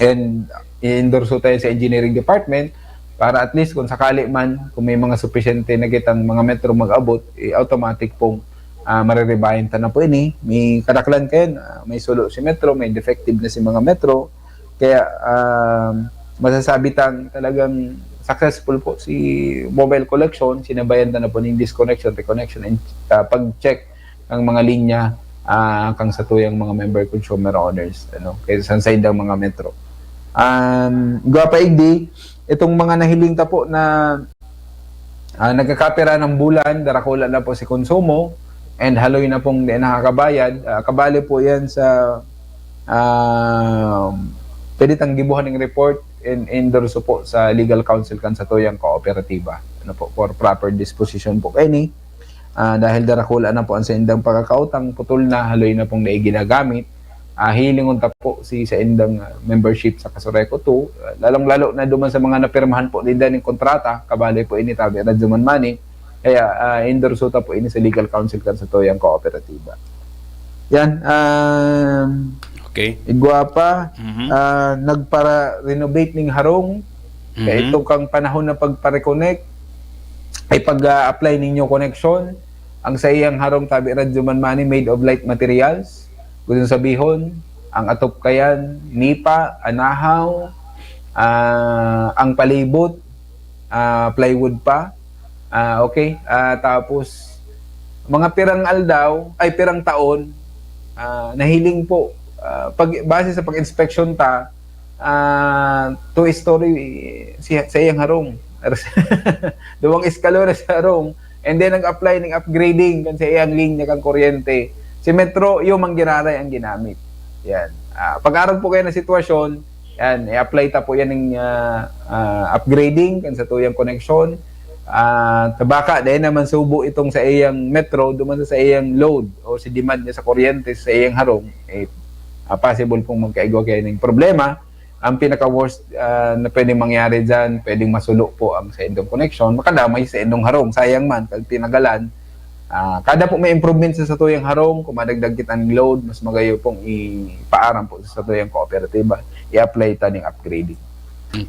and i-endorso tayo sa engineering department para at least kung sakali man, kung may mga supisyente na kitang mga Metro mag-abot, eh, automatic pong, ah, marirebayan ta na po ini. May kadaklan kayo, ah, may sulo si Metro, may defective na si mga Metro. Kaya, ah, masasabi tang talagang successful po si mobile collection, sinabayan ta na po ning disconnection, reconnection, and, ah, pag-check ng mga linya, ah, kang satuyang mga member consumer owners, ano, kaya sa side ng mga Metro. Um, igwa pa igdi, itong mga nahiling ta po na, ah, nagkakapira ng bulan, darakula na po si konsumo, and haloy na pong di nakakabayad, ah, kabali po yan sa, ah, pwede tang gibuhan ng report and endorso po sa legal counsel kan satuyang kooperatiba. Ano po, for proper disposition po kaini. Ah, dahil darakula na po ang saindang pagkakautang, putol na, haloy na pong dai ginagamit. Ah, hilingon ta po si saindang, ah, membership sa Kasureco two, ah, lalong-lalo na duman sa mga napirmahan po ninda ning kontrata, kabali po ini tabi Radyo Man Money. Kaya, ah, endorso ta po ini sa legal counsel kan satuyang kooperatiba. Yan, um, Okay. igwa pa, Mhm. ah, nagpara-renovate ning harong. Kaya Mhm. ito kang panahon na pagpa-reconnect, ay pag-apply ning new connection, ang saiyang harong tabi Radyo Man Money made of light materials. Gusto sabihon, ang atop kayan, nipa, anahaw, ah, ang palibot, ah, plywood pa. Ah, okay. Ah, tapos, mga pirang aldaw, ay pirang taon, ah, nahiling po, ah, pag, base sa pag-inspeksyon ta, ah, two-story si, sa iyang harong. Duwang eskalon sa harong. And then, nag-apply ng upgrading kan sa iyang linya kan kuryente. Si Metro, yung manggiraray ang ginamit. Yan. Ah, pag-arog po kayo ng sitwasyon, yan, i-apply ta po yan ng, ah, ah, upgrading kan sa tuyang koneksyon. Ah, tabaka, dahil naman subo itong sa iyang Metro, duman sa, sa iyang load o si demand niya sa kuryente sa iyang harong, eh, ah, possible pong magkaigwa kayo ng problema. Ang pinaka-worst, ah, na pwedeng mangyari dyan, pwedeng masulo po ang sa indong connection, makadamay sa indong harong. Sayang man, pag tinagalan, ah, kada po may improvement sa satuyang harong, kung madagdag kita ng load, mas magayo pong ipaaram po sa satuyang kooperatiba, i-apply ta ning upgrading.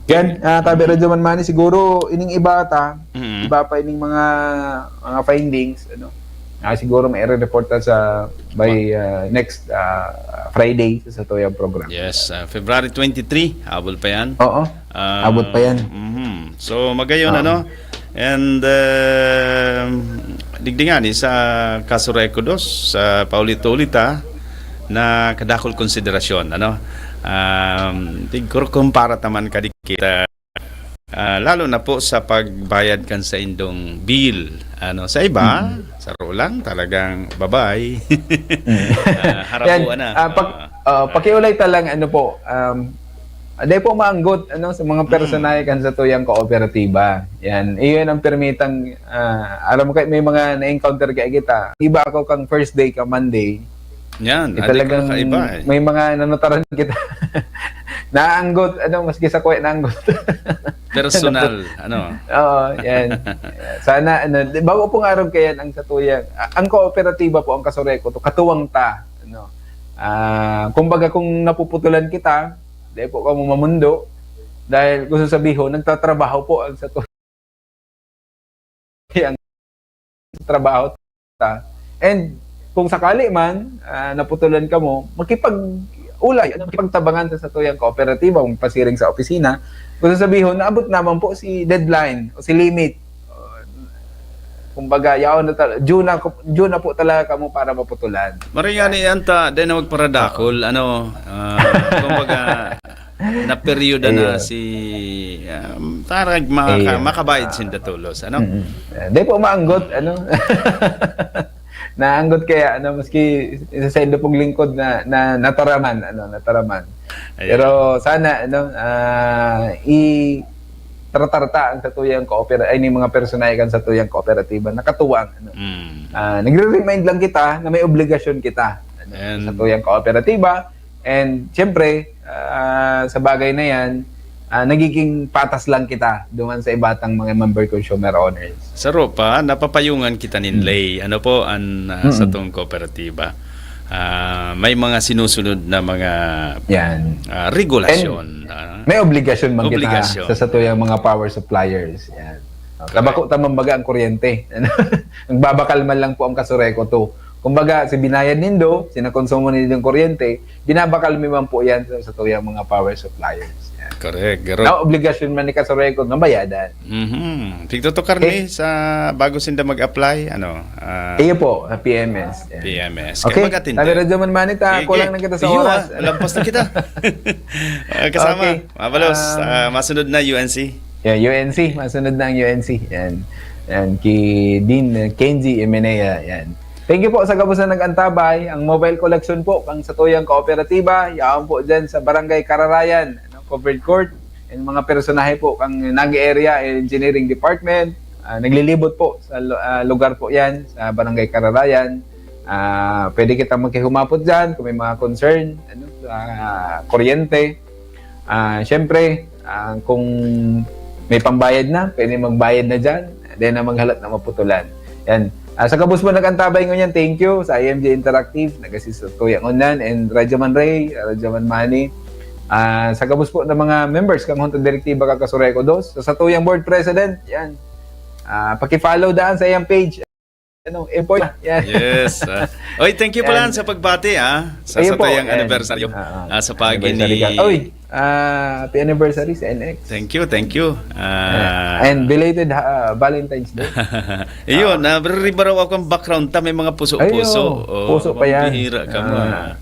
Yan, ah, tabi Radyo Man Money, siguro ining iba ta, Mhm. iba pa ining mga mga findings, ano. Ah, siguro may i-report ta sa by, ah, next, ah, Friday sa satuyang program. Yes, ah, February twenty-three, habol pa yan. Oo. Ah, Abot pa yan. Mhm. So, magayon, Oo. ano? And, uh, digdi nga ni sa Kasureco dos, sa paulit-ulit, ha, na kadakol konsiderasyon, ano? Um, tig-, kumpara ta man kadikit, ah, ah, lalo na po sa pagbayad kan sa indong bill, ano? Sa iba, Mm. sa lang, talagang babay. Mm. Ah, harapo Yan, na. ah, pag, Ah. ah, pakiulay ta lang, ano po, um, ah, dahil po maanggot, ano, sa mga Mm. personahe kan sa tuyang kooperatiba. Yan, iyon ang permitang, ah, alam mo, kay may mga na-encounter kaya kita. Iba ako kang first day ka Monday. Yan, Eh, adi talagang kakaiba, eh. may mga nanotaran kita. Naanggot, ano, maski sa kuya, naanggot. Personal, ano? Oo, yan. Sana, ano, di, bago pong araw kayan ang satuyang, ah, ang kooperatiba po, ang Kasureco to, katuwang ta, ano. Ah, kumbaga, kung napuputulan kita, di po kamo mamundo, dahil gusto sabihon, nagtatrabaho po ang satuyang trabaho ta. And kung sakali man, ah, naputulan kamo, makipag-ulay, ano, makipagtabangan ta sa tuyang kooperatiba, magpasiring sa opisina. Gusto sabihon, naabot naman po si deadline o si limit. Kumbaga, yaon na tal-, June na, June na po talaga kamo para maputulan. Maray nga ni Anta, dahil na magparadakol, ano, ah, kumbaga, na peryodo na Ayun. si, um, tarag maka, Ayun. makabayad sinda tolos, ano? Mm. Ah, di po maanggot, ano? Naanggot kaya, ano, maski isa sa indupog lingkod na, na nataraman, ano, nataraman. Ayun. Pero sana, ano, ah, i tratar ta ang satuyang kooper-, ay, ning mga personahe kan satuyang kooperatiba, nakatuwang, ano. Mm. Ah, nagre-remind lang kita na may obligasyon kita, ano, And sa satuyang kooperatiba. And, siyempre, ah, sa bagay na yan, ah, nagiging patas lang kita duman sa iba tang mga member consumer owners. Sa Ropa, napapayungan kita nin lay. Ano po ang, ah, Mm. satong kooperatiba? Ah, may mga sinusunod na mga, Yan. ah, regulasyon, ah. May obligasyon man Obligasyon. kita sa satuyang mga power suppliers. Yan. Correct. Tabako ta man baga ang kuryente. Nagbabakal man lang po ang Kasureco two. Kumbaga, si binayad nindo, sinakonsumo nindo yung kuryente, binabakal mi man po yan sa, satuyang mga power suppliers. Yan. Correct, garo. Na obligasyon man ni Kasureco nga bayadan. Mhm. Tigtutukar Okay. mi sa bago sinda mag-apply, ano, ah, Iyo po, sa P M S. Yan. P M S. Okay, Mag-attend sabi tayo. Radyo Man Manny ta, Sige. kulang na kita sa Iyo, oras. Ah, lampas na kita. Ah, kasama, Okay. Mabalos, Um, ah, masunod na U N C. Yan, U N C. Masunod na ang U N C. Yan. Yan, ki Dean, eh, Kenji Emenea. Yan. Thank you po sa gabos na nag-antabay. Ang mobile collection po, kang satuyang kooperatiba, yaon po dyan sa Barangay Kararayan, ano, covered court. Yung mga personahe po, kang nag-area Engineering Department, ah, naglilibot po sa lu-, ah, lugar po yan, sa Barangay Kararayan. Ah, pwede kita makihumapot dyan kung may mga concern, ano, sa kuryente. Ah, siyempre, ah, kung may pambayad na, pwede magbayad na dyan. Then na maghalat na maputulan. Yan. Ah, sa gabos po nag-antabay ngunyan, thank you sa I M G Interactive, nag-assist sa Kuya Ngunan, and Radyo Man Ray, Radyo Man Manny. Ah, sa gabos po ng mga members kang Junta Direktiba kan Kasureco Dos, sa satuyang board president, yan. Ah, paki-follow daan sa iyang page. Ano, Empoy, yan. Yes. Ah. Oy, thank you pala Yan. sa pagbati, ah, sa Ayun po, satuyang yan. Anibersaryo. Ah, ah. Ah, sa pagi Anniversary ni ka. Oy, ah, happy anniversary sa N X. Thank you, thank you. Ah, And belated ah, Valentine's Day. Ayun, ah, naririba raw ako ang background ta, may mga puso-puso. Ayun, puso pa yan. Bihira ka mo. Ah.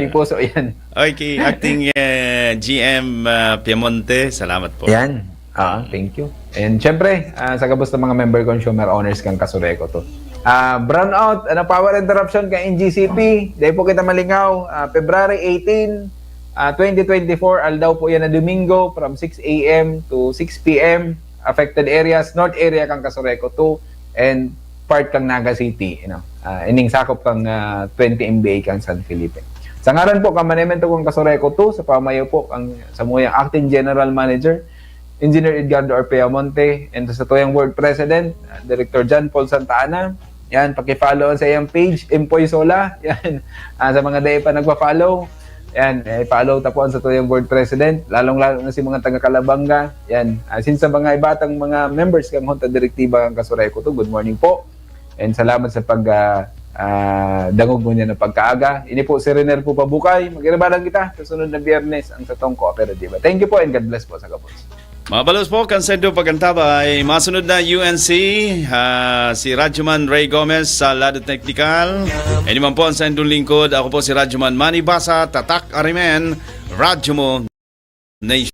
Yung puso yan. Okay, Acting, eh, G M, ah, Piemonte, salamat po. Yan. Ah, thank you. And syempre, ah, sa gabos ng mga member consumer owners kang Kasureco to. Ah, brownout, ano, power interruption kang N G C P. Dahil po kita malingaw, ah, February eighteen, ah, twenty twenty-four, aldaw po yan na Domingo, from six A M to six P M. Affected areas, North area kang Kasureco two, and part kang Naga City, you know. Ah, ining sakop kang, ah, twenty M V A kang San Felipe. Sa ngaran po kang Manemento kang Kasureco two, sa pamayo po kang samuyang Acting General Manager, Engineer Edgardo Arpeamonte, and sa tuyang Board President, ah, Director John Paul Santa Ana. Yan, paki-follow ang sa iyang page, Empoy Sola. Yan, ah, sa mga dai pa nagpa-follow, yan, eh, follow ta po ang sa tuyang Board President, lalong-lalo na si mga taga Calabanga. Yan, ah, since sa mga iba tang mga members kang Junta Direktiba kang Kasureco to, good morning po. And salamat sa pag, ah, ah, dangog mo niya ng pagkaaga. Ini po si Renel po Pabukay. Mag-iribaran kita sa sunod na Biyernes ang satong kooperatiba. Thank you po and God bless po sa gabos. Mabalos po kan sendo pag-antabay. Masunod na U N C, ah, si Radyoman Ray Gomez sa Lado Technical. Ini man po ang sendong lingkod. Ako po si Radyoman Manny Basa, Tatak Arimen, Radyo Mo Nation.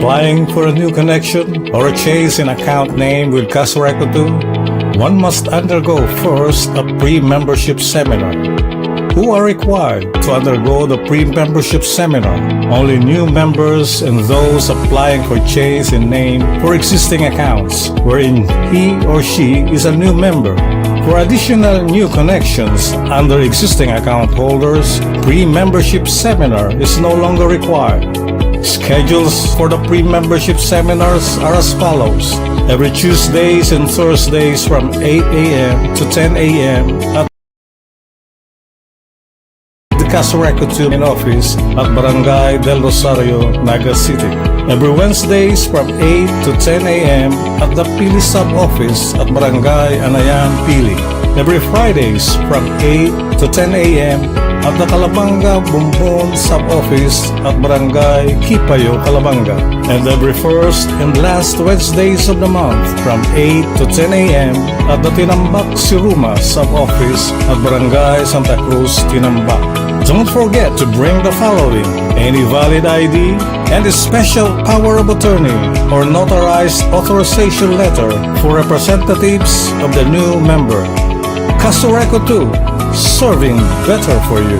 Applying for a new connection or a change in account name with Casureco two, one must undergo first a pre-membership seminar. who are required to undergo the pre-membership seminar. Only new members and those applying for change in name for existing accounts wherein he or she is a new member. For additional new connections under existing account holders, pre-membership seminar is no longer required. Schedules for the pre-membership seminars are as follows. Every Tuesdays and Thursdays from eight a m to ten a m at the Casureco two in office at Barangay Del Rosario, Naga City. Every Wednesdays from eight to ten a m at the Pili Sub-Office at Barangay Anayan, Pili. Every Fridays from eight to ten a m at the Calabanga Bumbon Sub-Office at Barangay Kipayo, Calabanga. And every first and last Wednesdays of the month from eight to ten a m at the Tinambak Siruma Sub-Office at Barangay Santa Cruz, Tinambak. Don't forget to bring the following: any valid I D and a special power of attorney or notarized authorization letter for representatives of the new member. Casureco two, serving better for you.